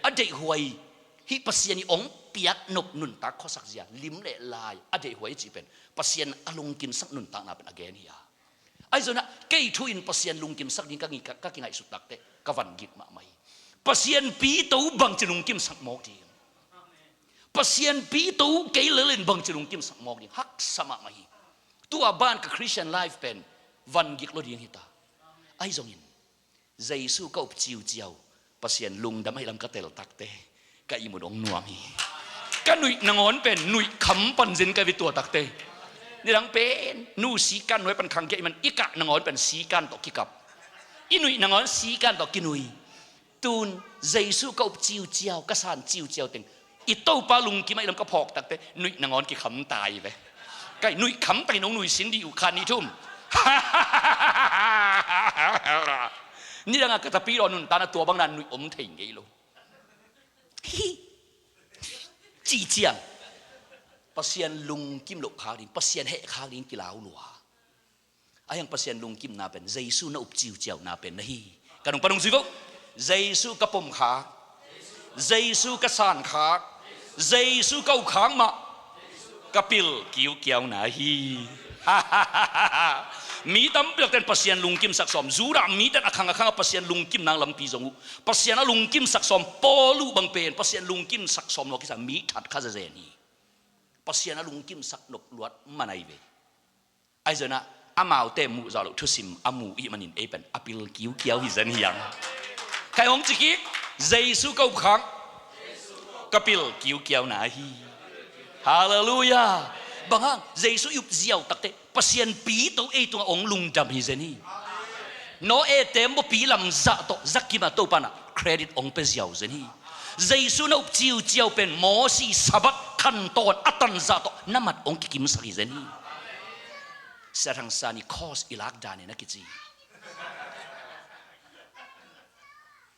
A deihhuai, hih Pasian i hong piak nop nuntak khuasak zia, lim le lai a deihhuai i cih pen Pasian a lungkimsak nuntakna pen a gen hi a. Ahi zongin ah kei thu in Pasian lungkimsak ding ka ngi-, ka, ka kingaihsut takteh ka van gik mahmah hi. Pasian pito bangci lungkimsak mawk ding, Pasian pito kei lel in bangci lungkimsak mawk ding, haksa mahmah hi. Tua ban ka Christian life pen van gik lo ding hi ta. Ahi zongin Jesu ka up ciuciau, Pasian lungdam ahih lam ka tel takteh ka ihmut hong nuam hi. Ka nuih nangawn pen nuih kham pan zen ka ve tua takteh. Nidang pen nu sikan nuai pan khangkhia ahih man i kah nangawn pen sikan tawh kikap, i nuih nangawn sikan tawh kinui. Tun Jesu ka up ciuciau, ka san ciuciau teng i Topa lungkim ahih lam ka phawk takteh nuih nangawn kikham ta hi ve. Kai nuih kham takin hong nuisin dih uh khan ni thum. Nidang a ka tapidaw nuntakna tua bangna nuih om thei ngei lo. Hi. Cih ciang Pasian lungkim loh khak ding, Pasian heh khak ding kilau lua. Ahi hang Pasian lungkimna pen Jesu na up ciuciauna pen na hi. Ka nungpan hong zui vo. Jesu ka pom khak, Jesu ka san khak, Jesu ka up khak mah ka pil kiukiauna hi. Mi tampi takten Pasian lungkimsak sawm, Judah miten a khang a khang a Pasian lungkimna lampi zong uh, Pasian a lungkimsak sawm Paul uh bang pen Pasian lungkimsak sawm lua kisa mi that kha zezen hi. Pasian a lungkimsak nop luat man ahi ve. Ahi zongin ah amaute muhzah loh thusim a mu ahih manin ei pen a pil kiukiau hi zen hi hang. Kai hong ci kik, Jesu ka up khak, ka pil kiukiauna hi. Halleluiah. Bang hang, Jesu i up ziau takteh Pasian pito ei tungah hong lungdam hi zen hi. Noah tembaw pi lamzah tawh zakim a Topa in ah credit hong pia ziau zen hi. Jesu na up ciuciau pen Mosi Sabbath khantawn a tanzah tawh na mat hong kikimsak hi zen hi. Sia Thang San i course i lak dan in a kici.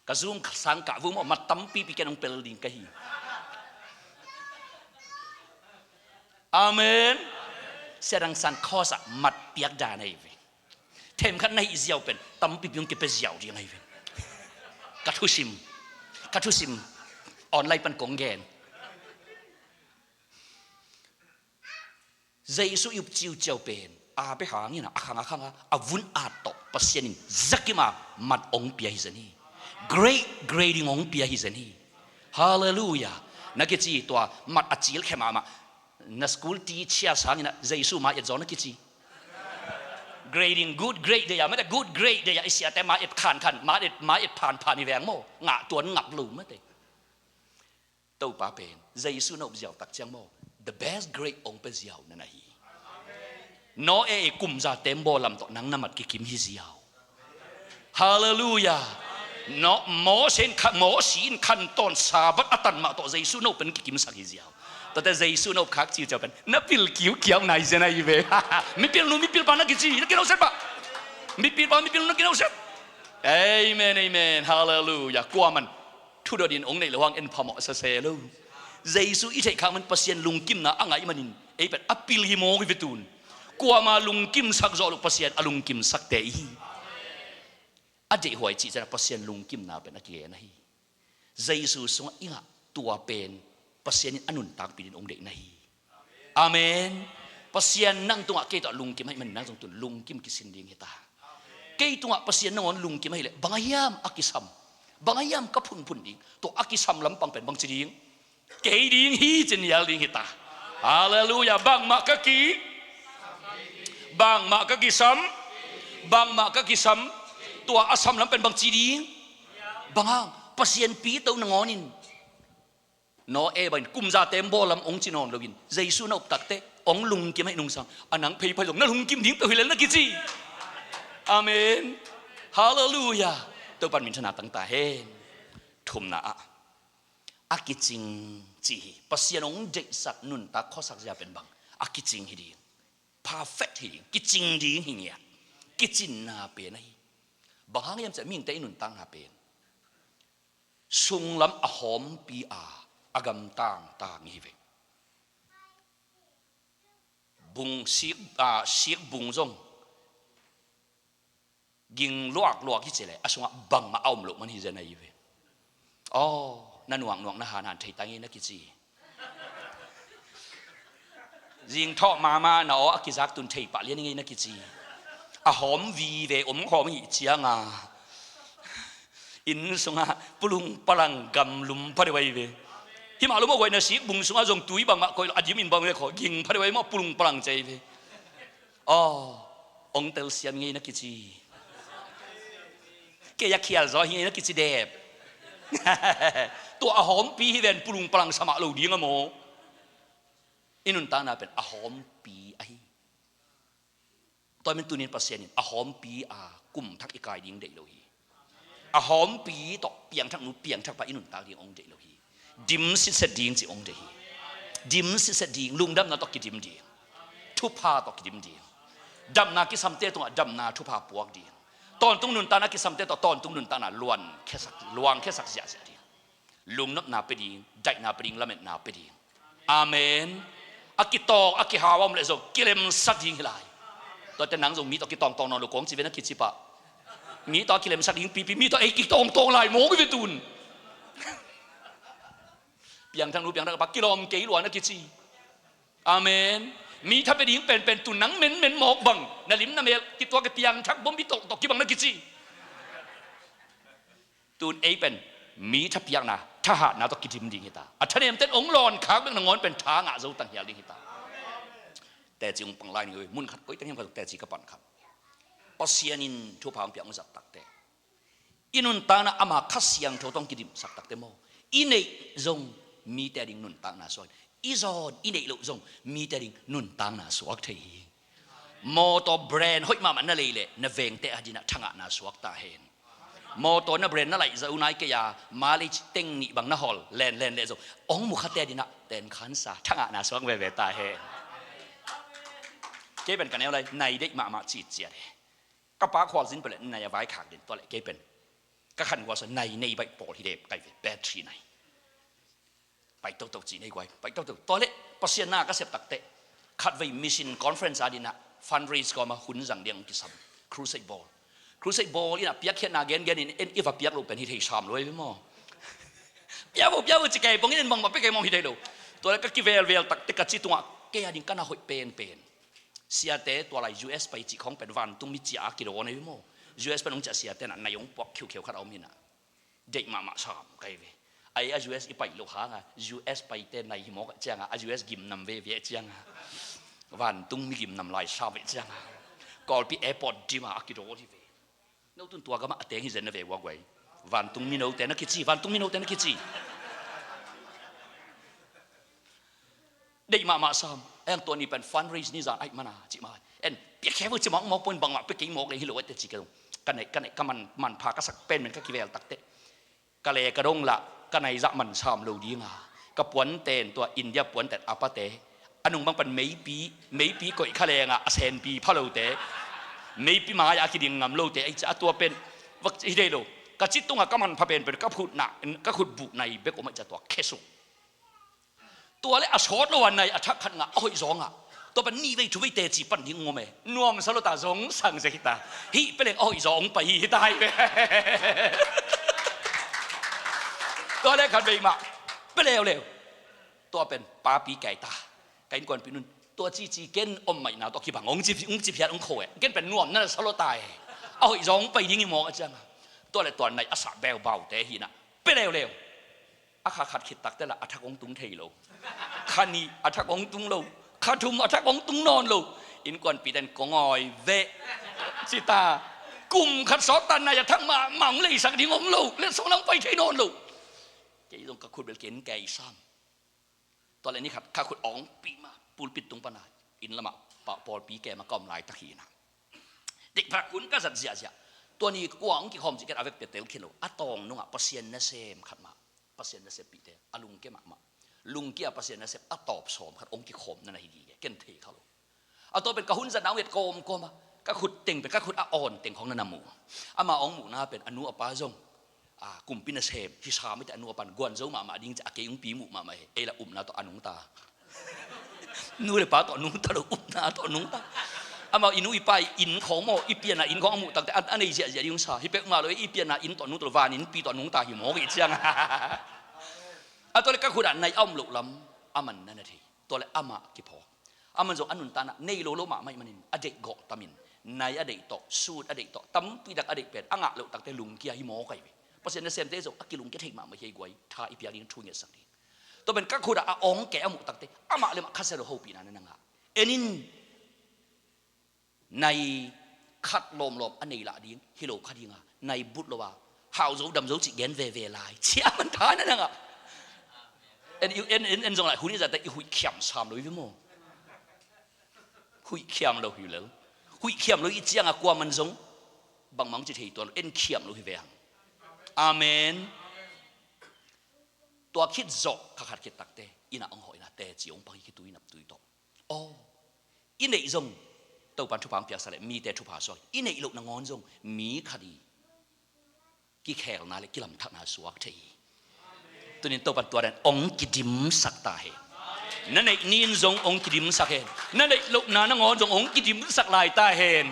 Ka Zoom sang kah vung maw, mat tampipi ken hong pel ding ka hi. Amen. Sia Thang San course ah mat piak dan ahi ve. Themkhat na hih ziau pen tampipi hong kipia ziau ding ahi ve. Ka thusim, ka thusim online pan kong gen. Jesu i up ciuciau pen a bia hangin ah a khang a khang a, a vun at tawh Pasian in zakim a mat hong pia hi zen hi. Great grading hong pia hi zen hi. Halleluiah. Na kici tua mat a cilkhia mahmah. Na school teacher sangin ah Jesu ma et zaw na kici. Grading, good grade deih a, mate good grade deih a, i siate ma et khankhan, ma et, ma et phanphan hi veng maw. Ngah tuan ngap lo mate. Topa pen Jesu na up ziau tak ciang maw, the best grade hong pia ziau na na hi. Noah i kumza tembaw lam tawh nang na mat kikim hi ziau. Halleluiah. No, Moses in kha-, Moses in khantawn Sabbath a tan mah tawh Jesu na up pen kikimsak hi ziau. Tuate Jesu na up khak ciuciau pen na pil kiukiauna hi zen ahi ve. Mipil nu mipil pa na kici, na kinawhsep ah. Mipil pa mipil nu na kinawhsep. Amen, amen. Halleluiah. Kuaman thudot in hong neih loh hang en phamawh sese lo. Jesu i theih khak man Pasian lungkimna a ngaih manin ei pen a pil hi mawk hi ve tun. Kuama lungkimsak zawh loh Pasian a lungkimsakte i hi. A deihhuai cih ciangin Pasian lungkimna pen a kigen ahi. Jesu sungah i ngah tua pen Pasian in a nuntakpih dingin hong deihna hi. Amen. Pasian nang tungah kei tawh lungkim ahih manin nang zong tun lungkim kisin ding hi ta. Kei tungah Pasian nangawn lungkim ahih leh bang a hiam a kisam, bang a hiam ka phunphun ding, tua a kisam lampang pen bangci ding? Kei ding hi ci-in nial ding hi ta. Halleluiah. Bangmah ka ki, bangmah ka kisam, bangmah ka kisam. Tua a sam lam pen bangci ding? Bang hang, Pasian pito nangawn in Noah bangin kumza tembaw lam hong ci nawn loin Jesu na up takteh hong lungkim ahih nungsang a nang pheiphai zong na lungkim ding peuh hi lel na kici. Amen. Halleluiah. Topan minthanna tang ta hen. Thumna ah a kicing ci hi. Pasian hong deihsak nuntak khuasak zia pen bang? A kicing hi ding. Perfect hi ding. Kicing ding hi ngiat. Kicinna pen ahi. Bang hang hiam cih leh mihingte i nuntakna pen sunglam a hawmpi a, a gamtang tang hi ve. Bung sik, a, sik bung zong ging luakluak hi ci leh a sungah bangmah a om loh man hi zen ahi ve. Aw, na nuaknuak na hanhan thei ta ngei na kici. Zingthawh mama na aw a kizak tun thei pah lian ngei na kici. A hawm vive om khawm hi cianga inn sungah pulung palang gamlum pha deuh ahi ve. Himah lo mawh guai na sikbung sungah zong tui bangmah koih lo a dimin bang ve khaw ging pha deuh ahi mawh pulung palang cei ve. Aw, ong telsiam ngei na kici. Kei a khial zaw hi ngei na kici dep. Tua a hawmpi hi ven pulung palang samah lo ding a maw? I nuntakna pen a hawmpi ahi. Tua min tunin Pasian in a hawmpi a kum thak i kai ding deih lo hi. A hawmpi tawh piangthak nu piangthak pa i nuntak ding ong deih lo hi. Dim sitset ding ci ong deih hi. Dim sitset ding, lungdamna tawh kidim ding. Thupha tawh kidim ding. Damna kisamte tungah damna thupha puak ding. Tawntung nuntakna kisamte tawh tawntung nuntakna luang khiasak, luang khiasak ziahziah ding. Lungnopna pe ding, daihna pe ding, lametna pe ding. Amen. A kitawng a kihau a om leh zong kilemsak ding hi lai. Tuate nang zong mi tawh kitawngtawng nawn lo kong ci ve na kici pah. Mi tawh a kilemsak ding pipi, mi tawh ei kitawngtawng lai mawk hi ve tun. Piangthak nu piangthak pa kilawm kei lua na kici. Amen. Mi tha pe ding penpen tun nang menmen mawk bang na lim na mel kituak i piangthak bom i tawh tawh kibang na kici. Tun ei pen mi thapiakna, thahatna tawh kidim ding hita. A thanemten ong lawn khak bek nangawn pen tha ngah zo tang hial ding hita. Teci ong pang lai ni oi, mun khat koi teng hiam khat teci ka pan khat. Pasian in thupha ong piak ong zat takte, i nuntakna ama Kha Siangtho tawh ong kidimsak takte maw, i neih zong mite a ding nuntakna suak. I zawn i neih loh zong mite a ding nuntakna suak thei hi. Mawtaw brand hoih mahmah na lei leh na vengte a dinah thangahna suak ta hen. Mawtaw na brand na laih zo nai kei a, mileage teng nih bang na hawl len len leh zo ong mukhate a dinah tenkhansa thangahna suak veve ta hen. Kei pen ka neu lai nai deih mahmah citciat he. Ka pa khualzin pele nai a vai khak din tua leh kei pen ka khan guasa nai nei baih pawl hi dep kai ve, battery nai. Pai toto ci nei guai, pai toto. Tua leh Pasian na ka sep takte, khatvei mission conference a dinah fundraise kawma hun zang diang kisam. Crusade bawl. Crusade bawl inah piakkhiatna gengen in en i va piak lo pen hi thei sam lo ei ve maw? Piak vo, piak vo ci kei bangin en bangmah pia kei mawng hi thei lo. Tua leh ka kivelvel takte ka ci tungah kei a ding ka na hoih penpen siate tua lai U S pai cih khawng pen vantung mi ciah a kidawn ei ve maw? U S pen hong ciah siate nah nai hong puak khiukheu khat a om hinah. Deih mahmah sam kai ve. Ai a U S i pai loh hanga U S paite nai hi mawk ah cianga a U S gimnam veve ah cianga vantung mi gimnam lai sam veh cianga Kawlpi airport dima a kidawl hi ve. No tun tua gamah a teng hi zen na ve uak uai. Vantung minote na kici, vantung minote na kici. Deih mahmah sam. Eng tua ni pen fundraise ni zan aih mana cih mai en piak khe vo ci mawk mawk point bangmah pe kei mawk leng hi lo ete ci kei. Ka neih ka neih ka man manpha ka sak pen men ka kivel takte ka le ka dong lah ka nai zah man sam lo dinga ka puanten tua India puanten apate a nung bang pan meipi meipi koih kha lenga a senpi pha lote meipi mai a kiding ngam lote ei ca a tua pen vak hi dei lo. Ka ci tunga ka manpha penpen ka khutna ka khutbuh nai bek om ai ca tua khesuk. Tua le a sawt lo a nai a thak khat ngah a hoih zawngah tua pan nih vei thu vei teci pan ding ngom e. Nuamsa lo ta zong sang zek hita. Hih peleng a hoih zawng pai hi hita hai ve. Tua le khat vei mah pe leuleu. Tua pen papi kai ta. Ka innkuanpih nun tua cici ken om maihna tawh kibang ong ci ong ci phiat ong kho e. Ken pen nuam na sa lo ta e. A hoih zawng pai ding i mawk a cianga tua le tua nai a sah beubaute hinah pe leuleu. A kha khat khit takte lah a thak hong tung thei lo. Kha nih a thak hong tung lo. Kha thum a thak hong tung nawn lo. Innkuanpihten kong awi veh. Cita kum khat sawt tan nai a thak mah mah hong leisak ding om lo. Letsong lang pai thei nawn lo. Kei zong ka khut bel ken kei sam. Tua le ni khat ka khut awng pih mah pulpit tung pana inn lamah pawlpi kema ka om laitak hinah. Deihphak hun ka zat ziahziah. Tua ni kua hong kikhawm cih ken a vekte tel khin lo. A tawng nungah Pasian nasem khat mah. Pasian naseppihte a lungkia mahmah. Lungkia Pasian nasep a tawp sawm khat hong kikhawm na na hi gige ken thei kha lo. A tawpen ka hun zatna hong et kawmkawma ka khut teng pen ka khut a awn teng khawng na na mu. Ama hong muhna pen a nu a pa zong a kumpi nasem hi sam ite a nu a pan guan zo mahmah ding ci a kei hong pi muh mahmah hi. Ei la upna tawh a nungta. Nu le pa tawh nungta lo upna tawh nungta. Amau i nu i pa i inn khawng maw, i pianna inn khawng a muh takte a, a nei ziahziah ding sa. Hi peuhmah lo, i pianna inn tawh nungta lo, van innpi tawh nungta hi mawk i ciang. A tua leh ka khut ah nai a om loh lam a man na na thei. Tua leh amah kiphawk. A man zong a nuntakna nei lo lo mahmah ih manin a deih gawh tamin, nai a deih tawh, suit a deih tawh, tampi tak a deih pen a ngah loh takte lungkia hi mawk ahi ve. Pasian nasemte zong a kilungkia thei mahmah hi ei guai, tha i piak ding thu ngetsak ding. Tua pen ka khut ah a awngke a muh takte amah le mah Kha Siangtho hopihna na na ngah. En in, nai khat lawmlawm a nei lah ding hi lo kha ding a, nai but lo a, hau zo dam zo cih gen veve lai, ciah man tha na na ngah. En, en, en, en zong lai hun i zate i huih khiam sam lo hi ve maw? Huih khiam lo hi lel. Huih khiam lo i ciang a kua man zong bangmang ci thei tuan lo, en khiam lo hi ve hang. Amen. Tua khit zawh kha khat khit takte inn ah hong hawh in a teci hong pang hi, khitui naptui tawh. Aw, i neih zong Topan thupha hong piaksak leh mite thupha suak hi. I neih loh nangawn zong mi khat i kikhelna le kilamthakna suak thei hi. Tunin Topan tua dan hong kidimsak ta hen. Na neih ni in zong hong kidimsak hen. Na neih lohna nangawn zong hong kidimsak lai ta hen.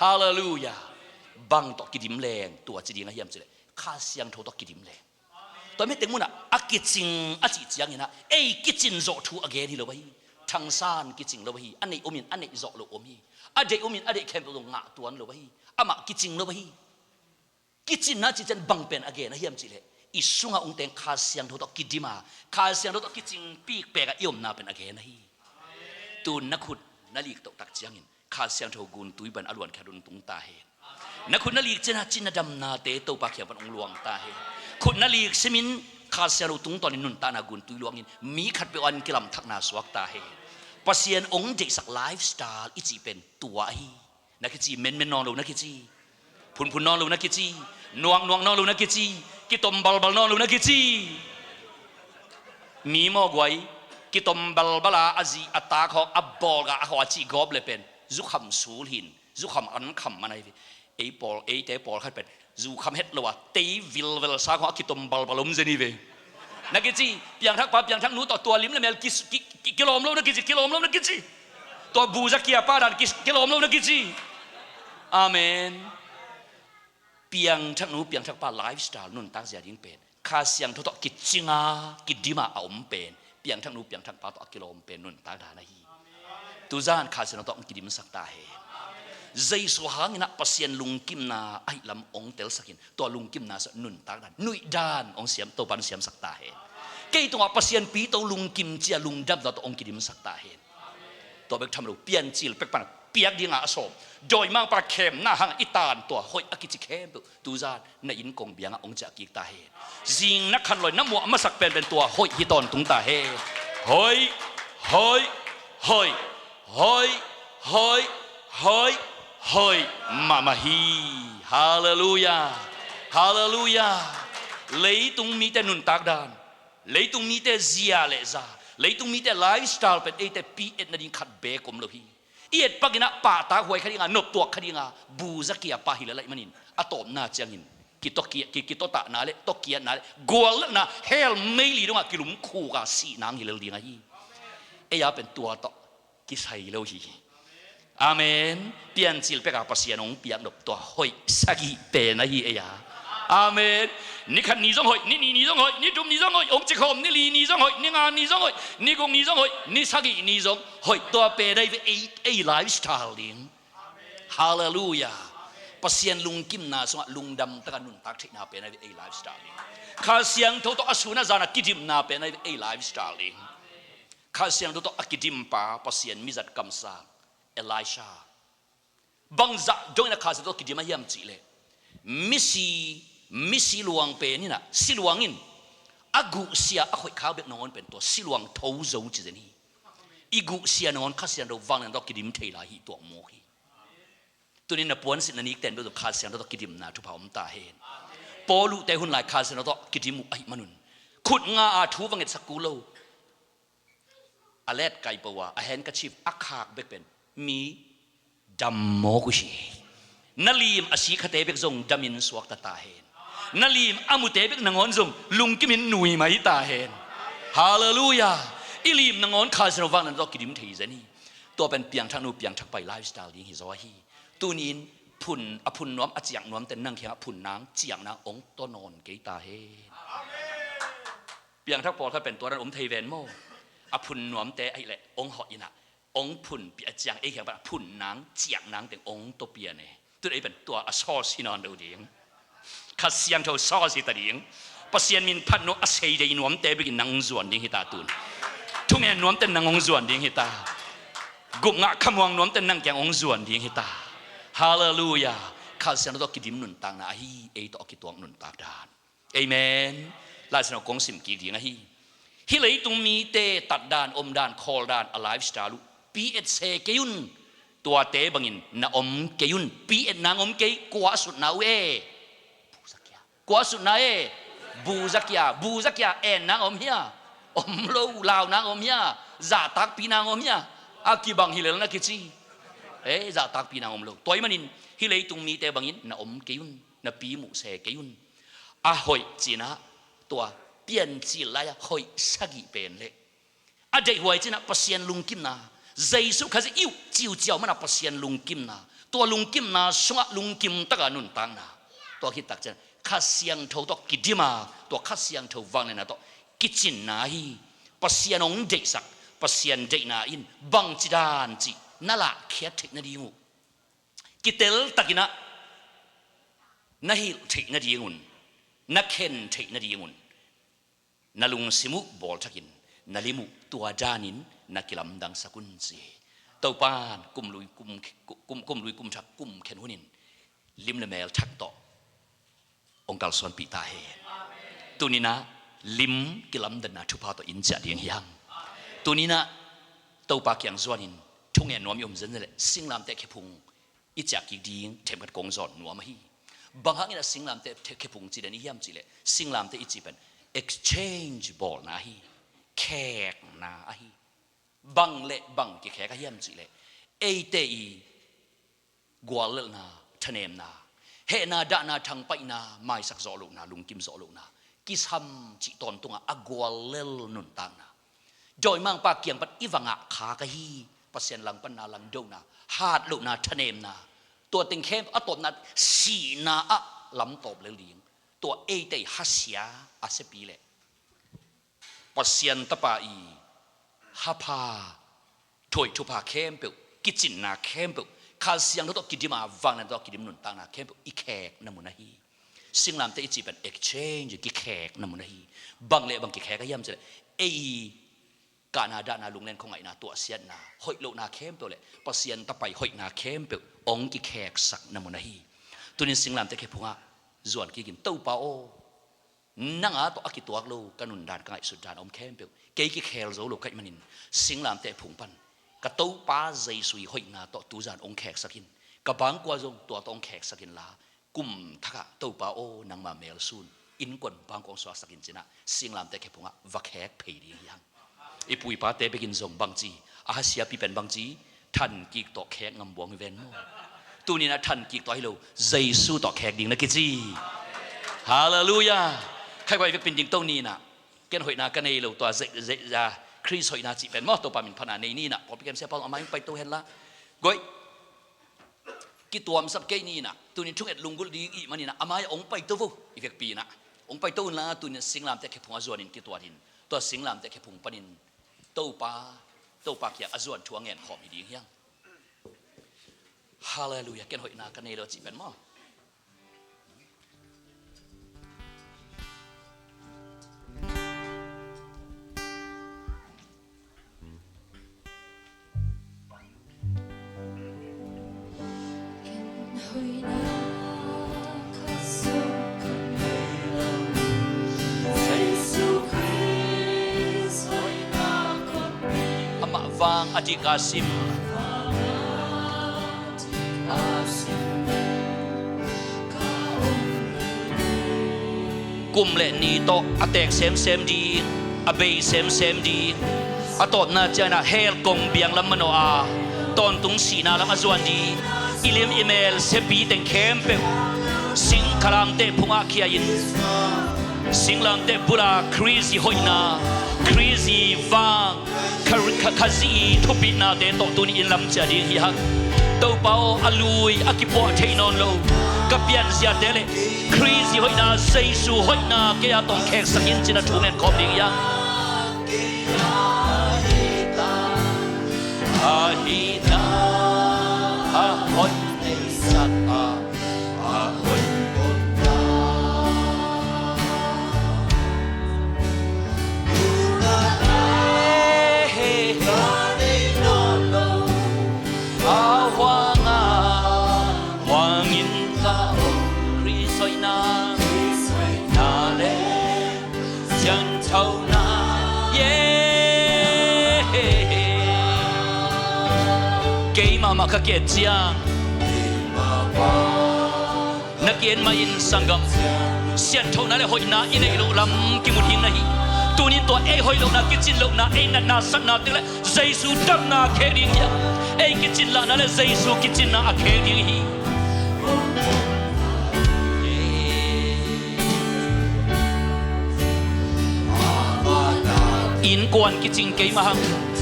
Halleluiah. Bang tawh kidim leng tua ci ding a hiam cih leh Kha Siangtho tawh kidim leng. Tua mi teng munah a kicing a cih ciangin ah ei kicin zawh thu a gen hi lo ahi. Thangsan kicing lo ahi. A neih om in a neih zawh lo om hi. A deih om in a deih khempeuh zong ngah tuan lo ahi. Amah kicing lo ahi. Kicinna cih ciang bang pen a gen a hiam cih leh i sungah ung teng Kha Siangtho tawh kidim a, Kha Siangtho tawh kicing pikpek a i omna pen a gen ahi. Tun na khut na lik toh tak ciangin Kha Siangtho guntui pan a luan khat un tung ta hen. Na khut na lik ciangin a cin a damnate Topa kiang pan ung luang ta hen. Khut na lik simin Kha Siangtho tungtawnin nuntakna guntui luangin mi khatpeuh an kilamthakna suak ta hen. Pasian ong deihsak lifestyle i cih pen tua ahi. Na kici, menmen nawn lo na kici. Phunphun nawn lo na kici. Nuaknuak nawn lo na kici. Kitom balbal nawn lo na kici. Mi mawguai kitom balbal a, a zi a tak hawk a bawlga a hawk a cih gawp le pen zukham sul hin, zukham an kham man ahi ve. Ei pawl, eite pawlkhat pen zukham het lo a tei vilvel sa khawng a kitom balbal om zen hi ve. Na kici, piangthakpa piangthaknu tawh tua lim le mel ki, ki, ki, kilawm lo na kici, kilawm lo na kici. Tua buza kia pa dan ki, kilawm lo na kici. Amen. Piangthaknu piangthakpa lifestyle nuntak zia ding pen Kha Siangtho tawh kicinga kidima a om pen piangthaknu piangthakpa tawh a kilawm pen nuntak dan ahi. Tuzan Kha Siangtho tawh ong kidimsak ta hen. Jesu hangin ah Pasian lungkimna ahi lam ong telsakin tua lungkimna sua nuntak dan, nuih dan ong siam, Topan siamsak ta hen. Kei tungah Pasian pito lungkim cia lungdamna tawh ong kidimsak ta hen. Tua bek tham lo, piancil pek pana piak dinga a sawm, dawimang pana khemna hang i tan tua hoih a kici khempeuh tuzan na inn kong biangah ong ciah kik ta hen. Zing na khanlawh na muah masak penpen tua hoih hi tawntung ta hen. Hoih, hoih, hoih, hoih, hoih, hoih, hoih mahmah hi. Halleluiah. Halleluiah. Leitung mite nuntak dan, leitung mite zia le za, leitung mite lifestyle pen eite pi et nading khat beek om lo hi. I et pakinah pahtak huai kha dinga, noptuak kha dinga, buza kia pa hi lel ahih manin a tawpna ciangin kitawkia, ki, kitawtahna le tawkiatna le guallelhna hell meili dongah kilumkhuk a sihna ang hi lel ding ahi. Ei a pen tua tawh kisai lo hi. Amen. Piancil peka Pasian hong piak nop tua hoih sagih pen ahi ei a. Amen. Ni khat ni zong hoih, ni nih ni zong hoih, ni thum ni zong hoih, hong cikhawm ni li ni zong hoih, ni nga ni zong hoih, ni guk ni zong hoih, ni sagih ni zong hoih, tua pen ahi ve ei, ei lifestyle ding. Halleluiah. Pasian lungkimna sungah lungdam taka nuntak theihna pen ahi ve ei lifestyle ding. Kha Siangtho tawh a sun a zana kidimna pen ahi ve ei lifestyle ding. Kha Siangtho tawh a kidimpa Pasian mizat kamsang Elisha. Bangzah dongin a Kha Siangtho tawh kidim a hiam cihleh, misi, misi luang pen inah, siluang in a guhsia a khoihkhak bek nangawn pen tua siluang tho zo ci zen hi. I guhsia nangawn Kha Siangtho vanglian tawh kidim thei lai hi tuak mawk hi. Tunin na puansilh na nik ten bek zong Kha Siangtho tawh kidimna thupha om ta hen. Paul uhte hun lai Kha Siangtho tawh kidim uh ahih manun khut nga a thu va ngetsak kul lo. A let kaipo a, a handkerchief a khak bek pen mi dam mawk uh hi. Na lim a sikhate bek zong damin suakta ta hen. Na lim a mute bek nangawn zong lungkimin nuimai ta hen. Halleluiah. I lim nangawn Kha Siangtho vanglian tawh kidim thei zen hi. Tua pen piangthak nu piangthak pai lifestyle ding hi zaw ahi. Tuni-in phun, a phun nuam a ciak nuamte nang kiangah phun nang ciak nang ong tawh nawn kei ta hen. Piangthak pawlkhat pen tua dan om thei ven maw? A phun nuamte ahih leh ong hawh in ah, ong phunpih a ciang ei kiang pan a phun nang ciak nang teng ong tawh pia ne. Tun ei pen tua a sauce hi nawn lo ding. Kha Siangtho sauce hi ta ding. Pasian min phat nuam a sei dei nuamte bekin nang ong zuan ding hi ta tun. Thungen nuamte nang ong zuan ding hi ta. Gupngah khamuang nuamte nang kiang ong zuan ding hi ta. Halleluiah. Kha Siangtho tawh kidim nuntakna ahi, ei tawh a kituak nuntak dan. Amen. Laisiangtho kong sim kik ding ahi. Hih leitung mite tatdan, omdan, khawldan, a lifestyle uh pi-et se kei un. Tuate bangin na om kei un. Pi-et nang om kei, kua a sutna uh e? Buzakia. Kua a sutna e? Buzakia. Buzakia en nang om hia? Om lo. Lau nang om hia? Zahtakpi nang om hia? A kibang hi lel na kici. E, zahtakpi nang om lo. Tua ahih manin hih leitung mite bangin na om kei un. Na pi muh se kei un. A hoih cinah tua Piancil lai-a hoih sagih pen leh a deihhuai cinah Pasian lungkimna, Jesuh Khazih i uh ciuciau manah Pasian lungkimna, tua lungkimna sungah lungkim taka nuntakna. Tua khit tak cian Kha Siangtho tawh kidima, tua Kha Siangtho vangliatna tawh kicinna hi. Pasian hong deihsak, Pasian deihna in bangci dan cih na lahkhiat theih nading uh, kitel takinah na hilh theih nadingun, na khen theih nadingun, na lungsim uh bawlthakin, na lim uh tua danin na kilamdangsak un ci hi. Topan kum lui kum, kum, kum lui kum thak kum khen hunin lim le mel thak tawh hong kalsuanpih ta hen. Tuninah lim kilamdanna thupha tawh in ciah ding hi hang. Tuninah Topa kiang zuanin thungen nuam i om zenzen leh singlamteh khephung i ciah kik ding themkhat kong zawn nuam ahi. Bang hangin a singlamteh khephung ci den i hiam cihleh, singlamteh i ci pen exchange bawlna ahi, khekna ahi. Bang le bang kikhek a hiam cihleh, eite i guallelhna, thanemna, hehna, dahna, thangpaihna, maisak zawh lohna, lungkim zawh lohna, kisam cih tawntungah a guallel nuntakna. Dawimangpa kiang pan i va ngah khak ahi, Pasian langpanna, langdona, hatlohna, thanemna, tua teng khempeuh a tawpna sihna ah lamtawp lel ding. Tua eite i hasia a siapi leh Pasian Tapa i hapha, thuhoih thupha khempeuh, kicinna khempeuh, Kha Siangtho tawh kidim a, vanglian tawh kidim nuntakna khempeuh i khekna mun ahi. Singlamteh i cih pen exchange, kikhekna mun ahi. Bang le bang kikhek a hiam cihleh, ei i kahna dahna, lunglen khuangaihna, tuahsiatna, hoih lohna khempeuh le Pasian Tapa i hoihna khempeuh hong kikheksakna mun ahi. Tunin singlamteh khephungah zuan kikin, Topa aw, nang a tawh a kituak lo ka nundan, ka ngaihsutdan a om khempeuh kei kikhel zo lo ka hih manin, singlamteh phung pan ka Topa Jesuh i hoihna tawh tuzan hong kheksak in. Ka bangkua zong tua tawh hong kheksak inla, kum thakah Topa aw, nangma melsun, innkuan bangkua hong suaksak in cinah singlamteh khephungah va khek phei ding hi hang. I pu i pate bekin zong bangci a hasiapi pen bangci, thankik tawh khek ngam buang hi ven maw? Tuninah thankik tawh hi lo, Jesuh tawh khek ding na kici. Halleluiah. Khaikuai vekpin dingto ninah, ken hoihna ka nei lo, tua ze, ze, za, Khrist hoihna cih pen maw, Topa min phatna nei ninah, pawlpi kemsia pau a mai hong paito henla. Goih. Kituamsak kei ninah, tunin thunget lunggulh ding ih maninah a mai-ah hong paito vo, i vekpi inah hong paito unla, tunin singlamteh khephung a zuanin kituatin, tua singlamteh khephung panin Topa, Topa kiang a zuan thu a ngenkhawm hi ding hi hang. Halleluiah. Ken hoihna ka nei lo cih pen maw? Amah vang a dik a sim, kum le ni tawh a teek semsem ding, a bei semsem ding, a tawpna cianah hell kong biang lam manawh a, tawntung sihna lam a zuan ding, i lim i mel siapi teng khempeuh singkhalamteh phungah khia in, singlamteh bula Khrist i hoihna, Khrist i vang, Khri-, Kha, Khazih i thupihnate tawh tuni in lam ciah ding hi hang. Topa aw, a lui a kipuah thei nawn lo ka pianziate le Khrih i hoihna, Jesu hoihna kei a tawh kheksak in ci-in a thu ngen khawm ding hi hang. Ahihna a hon neisak a, a hon pom ta. A huang a, huang in ka om. Khrih i hoihna, Khrih i hoihna le sianthona. Yeah. Kei mahmah ka ki-et ciang na ki-et mah in sanggam, sianthona le hoihna i neih loh lam kimu ding na hi. Tuni in tua ei hoih lohna, kicin lohna, ei natna satna teng le Jesu damna a khek ding hi a, ei kicin lahna le Jesu kicinna a khek ding hi. Innkuan kicing kei mah hang,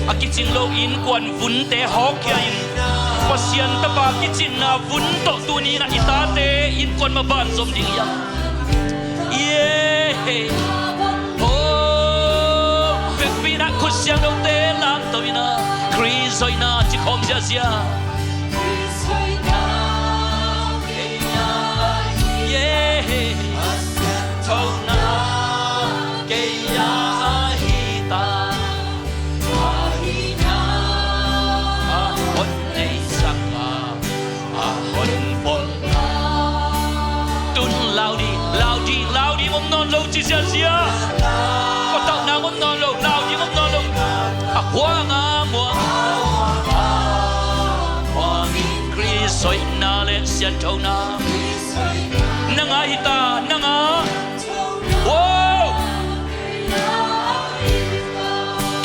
a kicing lo innkuan vunte hawkkhia in Pasian Tapa kicinna vun tawh tuni in ah i tate innkuan mah ban zom ding hi a. Yeah. Oh, vekpi in ah khut siangthote lamto in ah Khrih i hoihna ci khawm ziahziah. Yeah. Sianthona kei a hi ta. Ahihna a hon neisak a, a hon pom ta. Tun lau ding, lau ding, lau ding om nawn lo ci ziahziah. Patauhna om nawn lo, lau ding om nawn lo. A huang a muang, huang in Khrih i hoihna le sianthona. Nang a hi ta, nang a. Wow!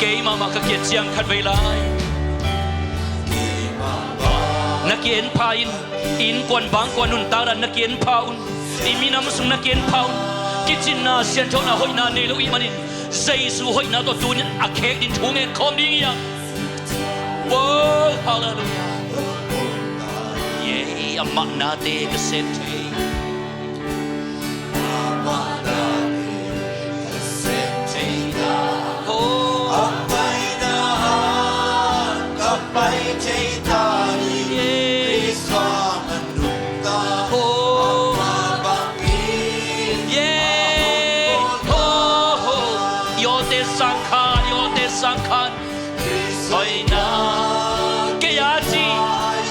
Kei mahmah ka ki-et ciang khatvei lai na ki-en pha in, innkuan bangkuan nuntak dan na ki-en pha un, i minam sung na ki-en pha un. Kicinna, sianthona, hoihna nei lo i hih manin Jesu hoihna tawh tuni in a khek ding thu ngen khawm ding hi a. Wow, hallelujah. Yeah, amah nate ka sem thei. Yawte sang khan, yawte sang khan. Hoihna kei a ci,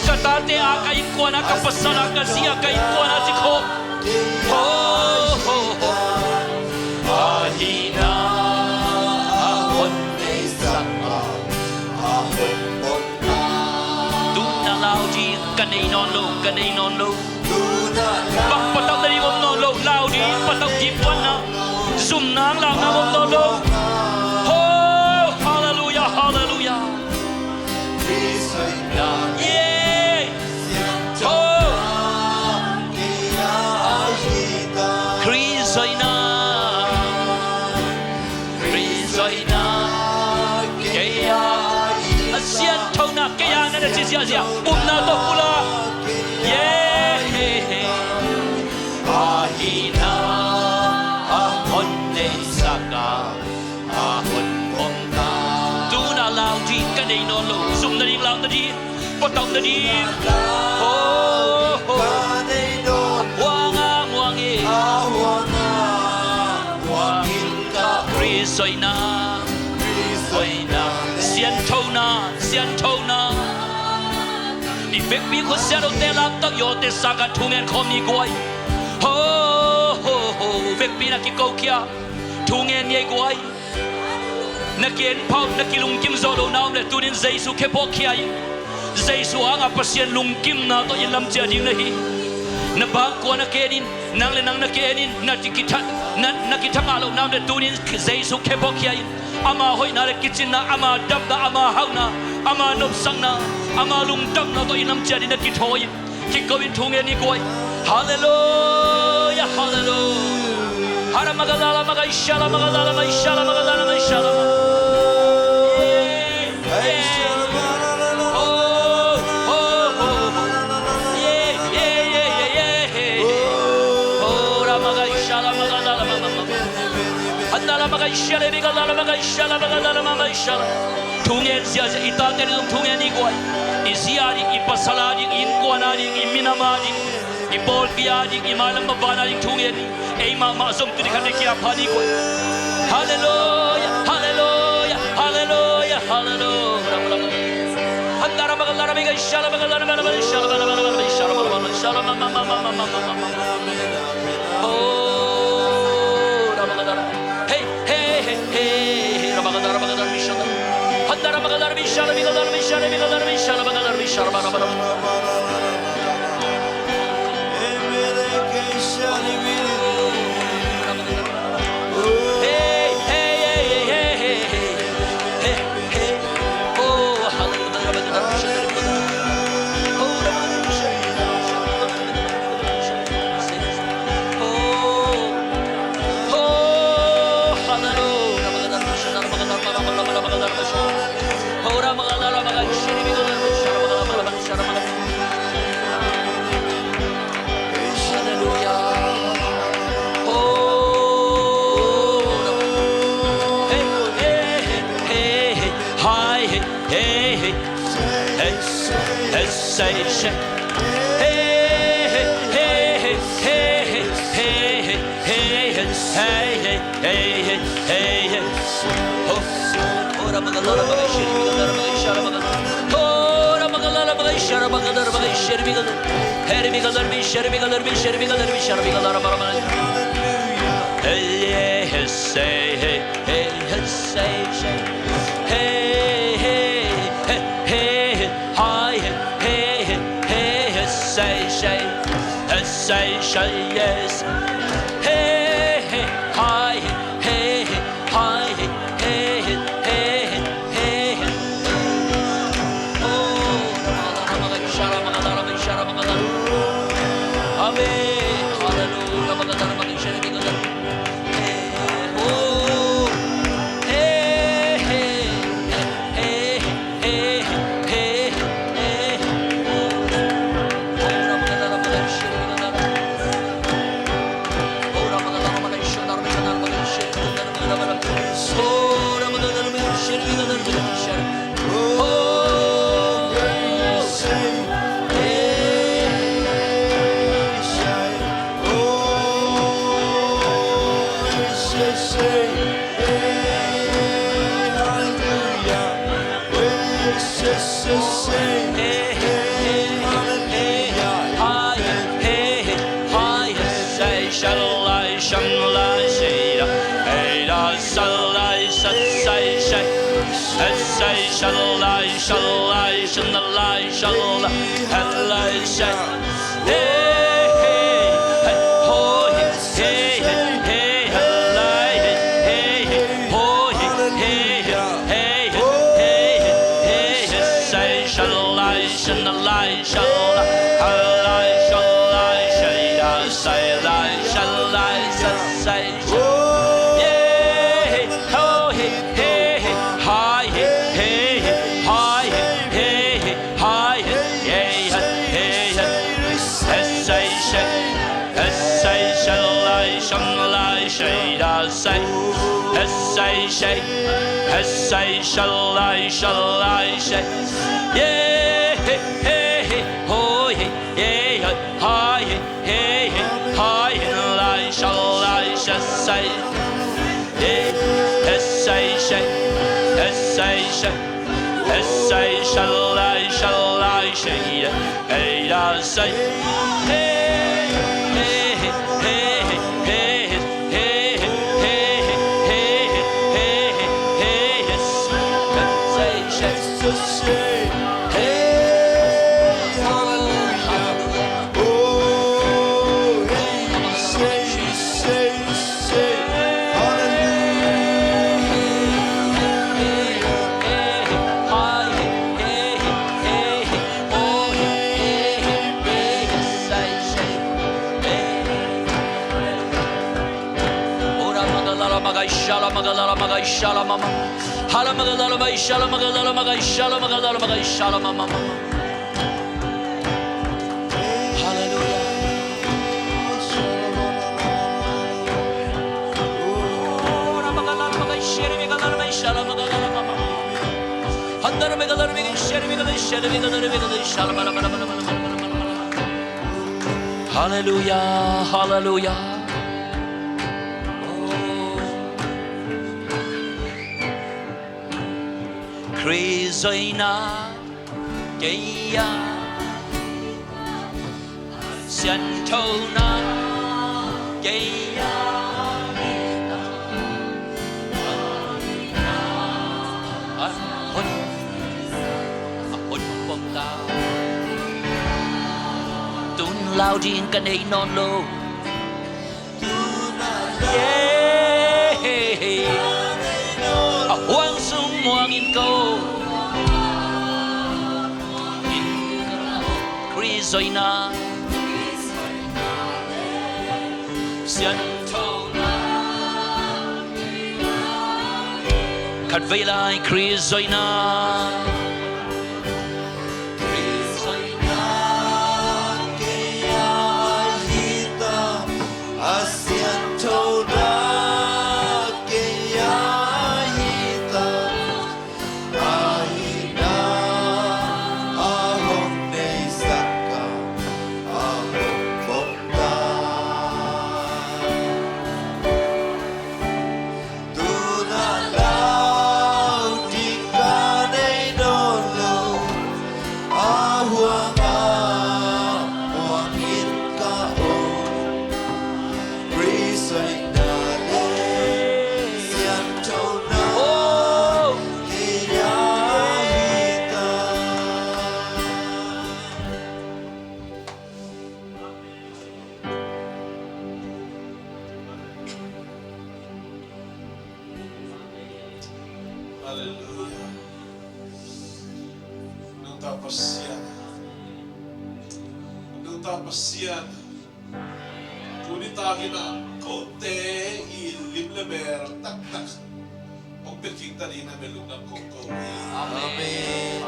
ka tate a, ka innkuan a, ka pasal a, ka zi a, ka innkuan a ci khawm. Ho, ho, ho. Ahihna a hon neisak a, a hon pom ta. Tun a lau ding ka nei nawn lo, ka nei nawn lo. Bang patauh nading om nawn lo, lau ding, patauh ding puanna, zumna, launa om nawn lo. Ho, hallelujah, hallelujah. Yeah. Ho. Khrih i hoihna, Khrih i hoihna kei a, a sianthona kei a, na na ci ziahziah, upna tawh pulak. Yeah. Ahihna a hon neisak a, a hon pom ta. Tun a lau ding ka nei nawn lo, zum nading, lau nading, patauh nading. Ho, ho. Huang a muang e. Khrih i hoihna, Khrih i hoihna, sianthona, sianthona. I vekpi khut siangthote lamto, yawte sang khan thu ngen khawm ni guai. Ho, ho, ho, vekpi na kikokhia, thu ngen ni ei guai. Na ki-en pha un, na kilungkim zawh lo na om leh tuni in Jesu khe phawkkhia in. Jesu hanga Pasian lungkimna tawh inn lam ciah ding na hi. Na bangkuan na ki-en in, nang le nang na ki-en in, na ki-, kitha-, na, na kitha ngah loh na om leh tuni in Jesu khe phawkkhia in. Ama hoihna le kicinna, ama damna, ama hauhna, ama nopsakna, ama lungdamna tawh inn lam ciah ding na kithawi in. Kiko in thu ngen ni guai. Hallelujah, hallelujah. Hara magalala magaishala magalala maishala magalala maishala. Thungen ziahziah, i tate ding zong thungen ni guai. I zi a ding, i pasal a ding, i innkuan a ding, i minam a ding, i pawlpi a ding, i mailam maban a ding thungen ni. Ei mahmah zong tuni khat ni kia pha ni guai. Halleluia, halleluia, halleluia, halleluia. Halleluia, halleluia. Khrih zawhna kei a, sianthona kei a, a hun, a hun pom ta. Tun lau ding ka nei nawn lo. Yeah. A huang sung muang in ko. Khrih zawhna, sianthona. Khatvei lai Khrih zawhna. Khrih zawhna kei a hi ta, a sianthona kei a hi ta, a hihna a hong neisak a, a hong pom ta. Tun a lau ding ka nei nawn lo, a huang a muang in ka om. Khrih zawhna le sianthona kei a hi ta. Halleluia. Nangta Pasian, nangta Pasian, tuni takin ah kote i lim le mel taktak hong pia kik ta dingin ah, bel lungdam kong ko hi. Amen.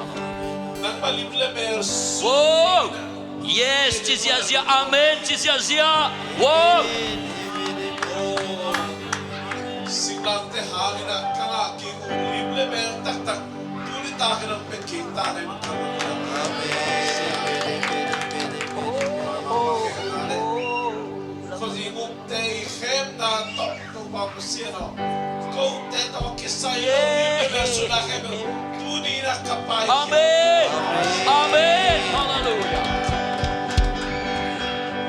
Nangmah lim le mel sung. Wow. Yes, ci ziahziah. Amen, ci ziahziah. Wow. Singlamteh hangin ah ka ngah kik uh lim le mel taktak tuni takin hong pia kik ta dingin ah ka lungdam. Amen. Khuazing umte i khemna tawh Topa Pasian aw, kote tawh kisai lo, yeah, i bel suna khempeuh tuni in ah ka pai. Amen. Amen. Halleluia.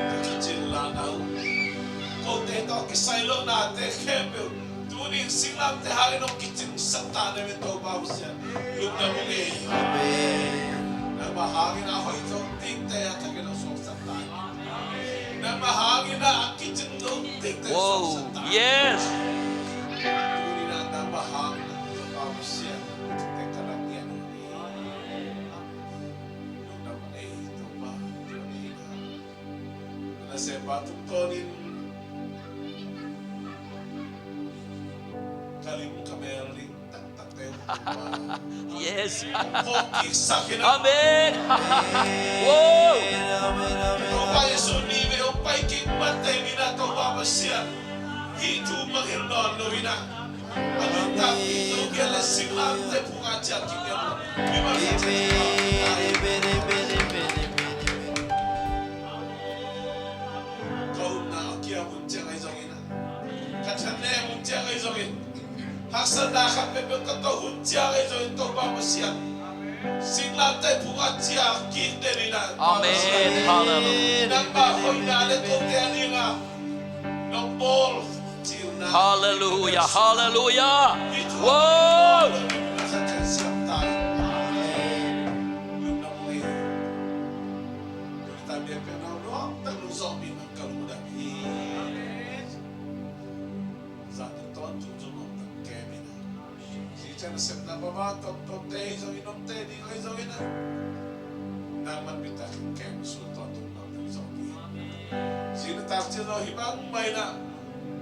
Ka kicin lana uh, kote tawh kisai lo nate khempeuh tuni in singlamteh hangin hong kicin sak ta dingin Topa Pasian, lungdam ung ei. Amen. Nangmah hangin a hoih zo dingte a thakin hong suaksak ta. Nangmah hangin a kicin zo dingte suaksak ta. Yes. Tuni in ah nangmah hangin a Topa Pasian, teng ka nang ngiat uh hi. Lungdam ei Topa. Tuni in ah na sempa tungtawnin ka lim ka mel ding taktakte uh, yes, hong kiksak in ah. Amen. Wow. Topa Jesu, ni vei hong pai kik man teng in ah Topa Pasian, hih thu mangngilh nawn lo in ah, a nuntakpih lo kei leh singlamteh phung a ciah kik in ah, mi mah ka upna a kiam hun ciang ahi zongin ah, ka thanem hun ciang ahi zongin, haksatna khat peuhpeuh ka tawh hun ciang ahi zongin, Topa Pasian, singlamteh phung a ciah kik den in ah. Amen. Halleluia. Nangmah hoihna le kote a dingin nong bawl cilna. Halleluia. Halleluia. Wow. Amen. Lungdam ei. Tuni-a biakpiakna nuamtak nong zawhpih man ka lungdam hi. Zan tawntungin zong nuamtak kem in ah, zing ciang nasepna mama tomtomte ahi zongin, omte ding ahi zongin ah, nangman bitak in kem sun, tawntung nuamtak zawhpih. Zing nitak ciang zong hih bangmah in ah,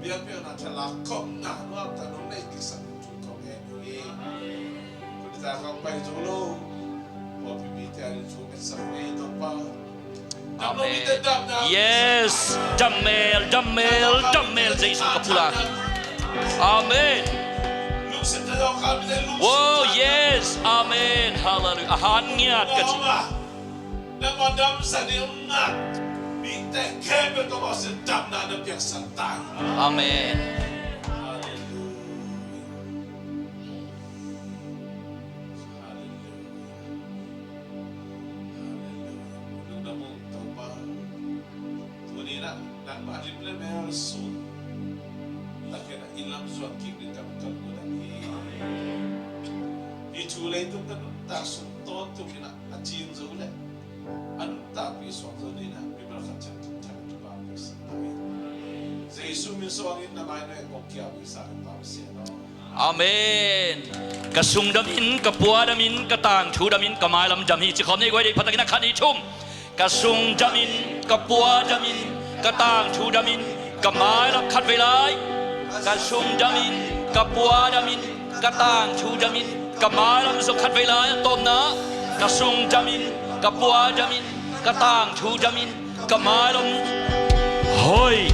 biakpiakna thalak khopna nuamtak nong neih kiksak uh thu kong en uh hi. Tuni-a ka pai zo lo pawlpi mite ading thu ngetsak uh hi, Topa. Amen. Yes. Dam mel, dam mel, dam mel, Jesu ka pulak. Amen. Oh yes. Amen. Halleluiah. A han ngiat ka ci. Nangmah damsa ding ngat. Mite khempeuh tawh mawhsiat damna na piaksak ta hi. Amen. Halleluiah. Halleluiah. Halleluiah. Lungdam ung Topa. Tuni-in ah nangmah lim le mel sung takin ah i lam zuan kik ding ka lungdam hi. Hih thu leitung ka nuntak sung tawntung in ah a cing zo le a nuntakpih suak zo ding ah mimal khat ciat thupha pia sak ta in. Jesu min suangin na mai nuai kong kiau i sa in pau sia lo. Amen. Ka sung dam in, ka pua dam in, ka tangthu dam in, ka mailam dam hi. Ci khawm ni, guai dei, pha takin a khat, nih, thum. Ka sung dam in, ka pua dam in, ka tangthu dam in, ka mailam, khat vei lai. Ka sung dam in, ka pua dam in, ka tangthu dam in, ka mailam zong, khat vei lai. A tawpna, ka sung dam in, ka pua dam in, ka tangthu dam in, ka mailam. Hoi.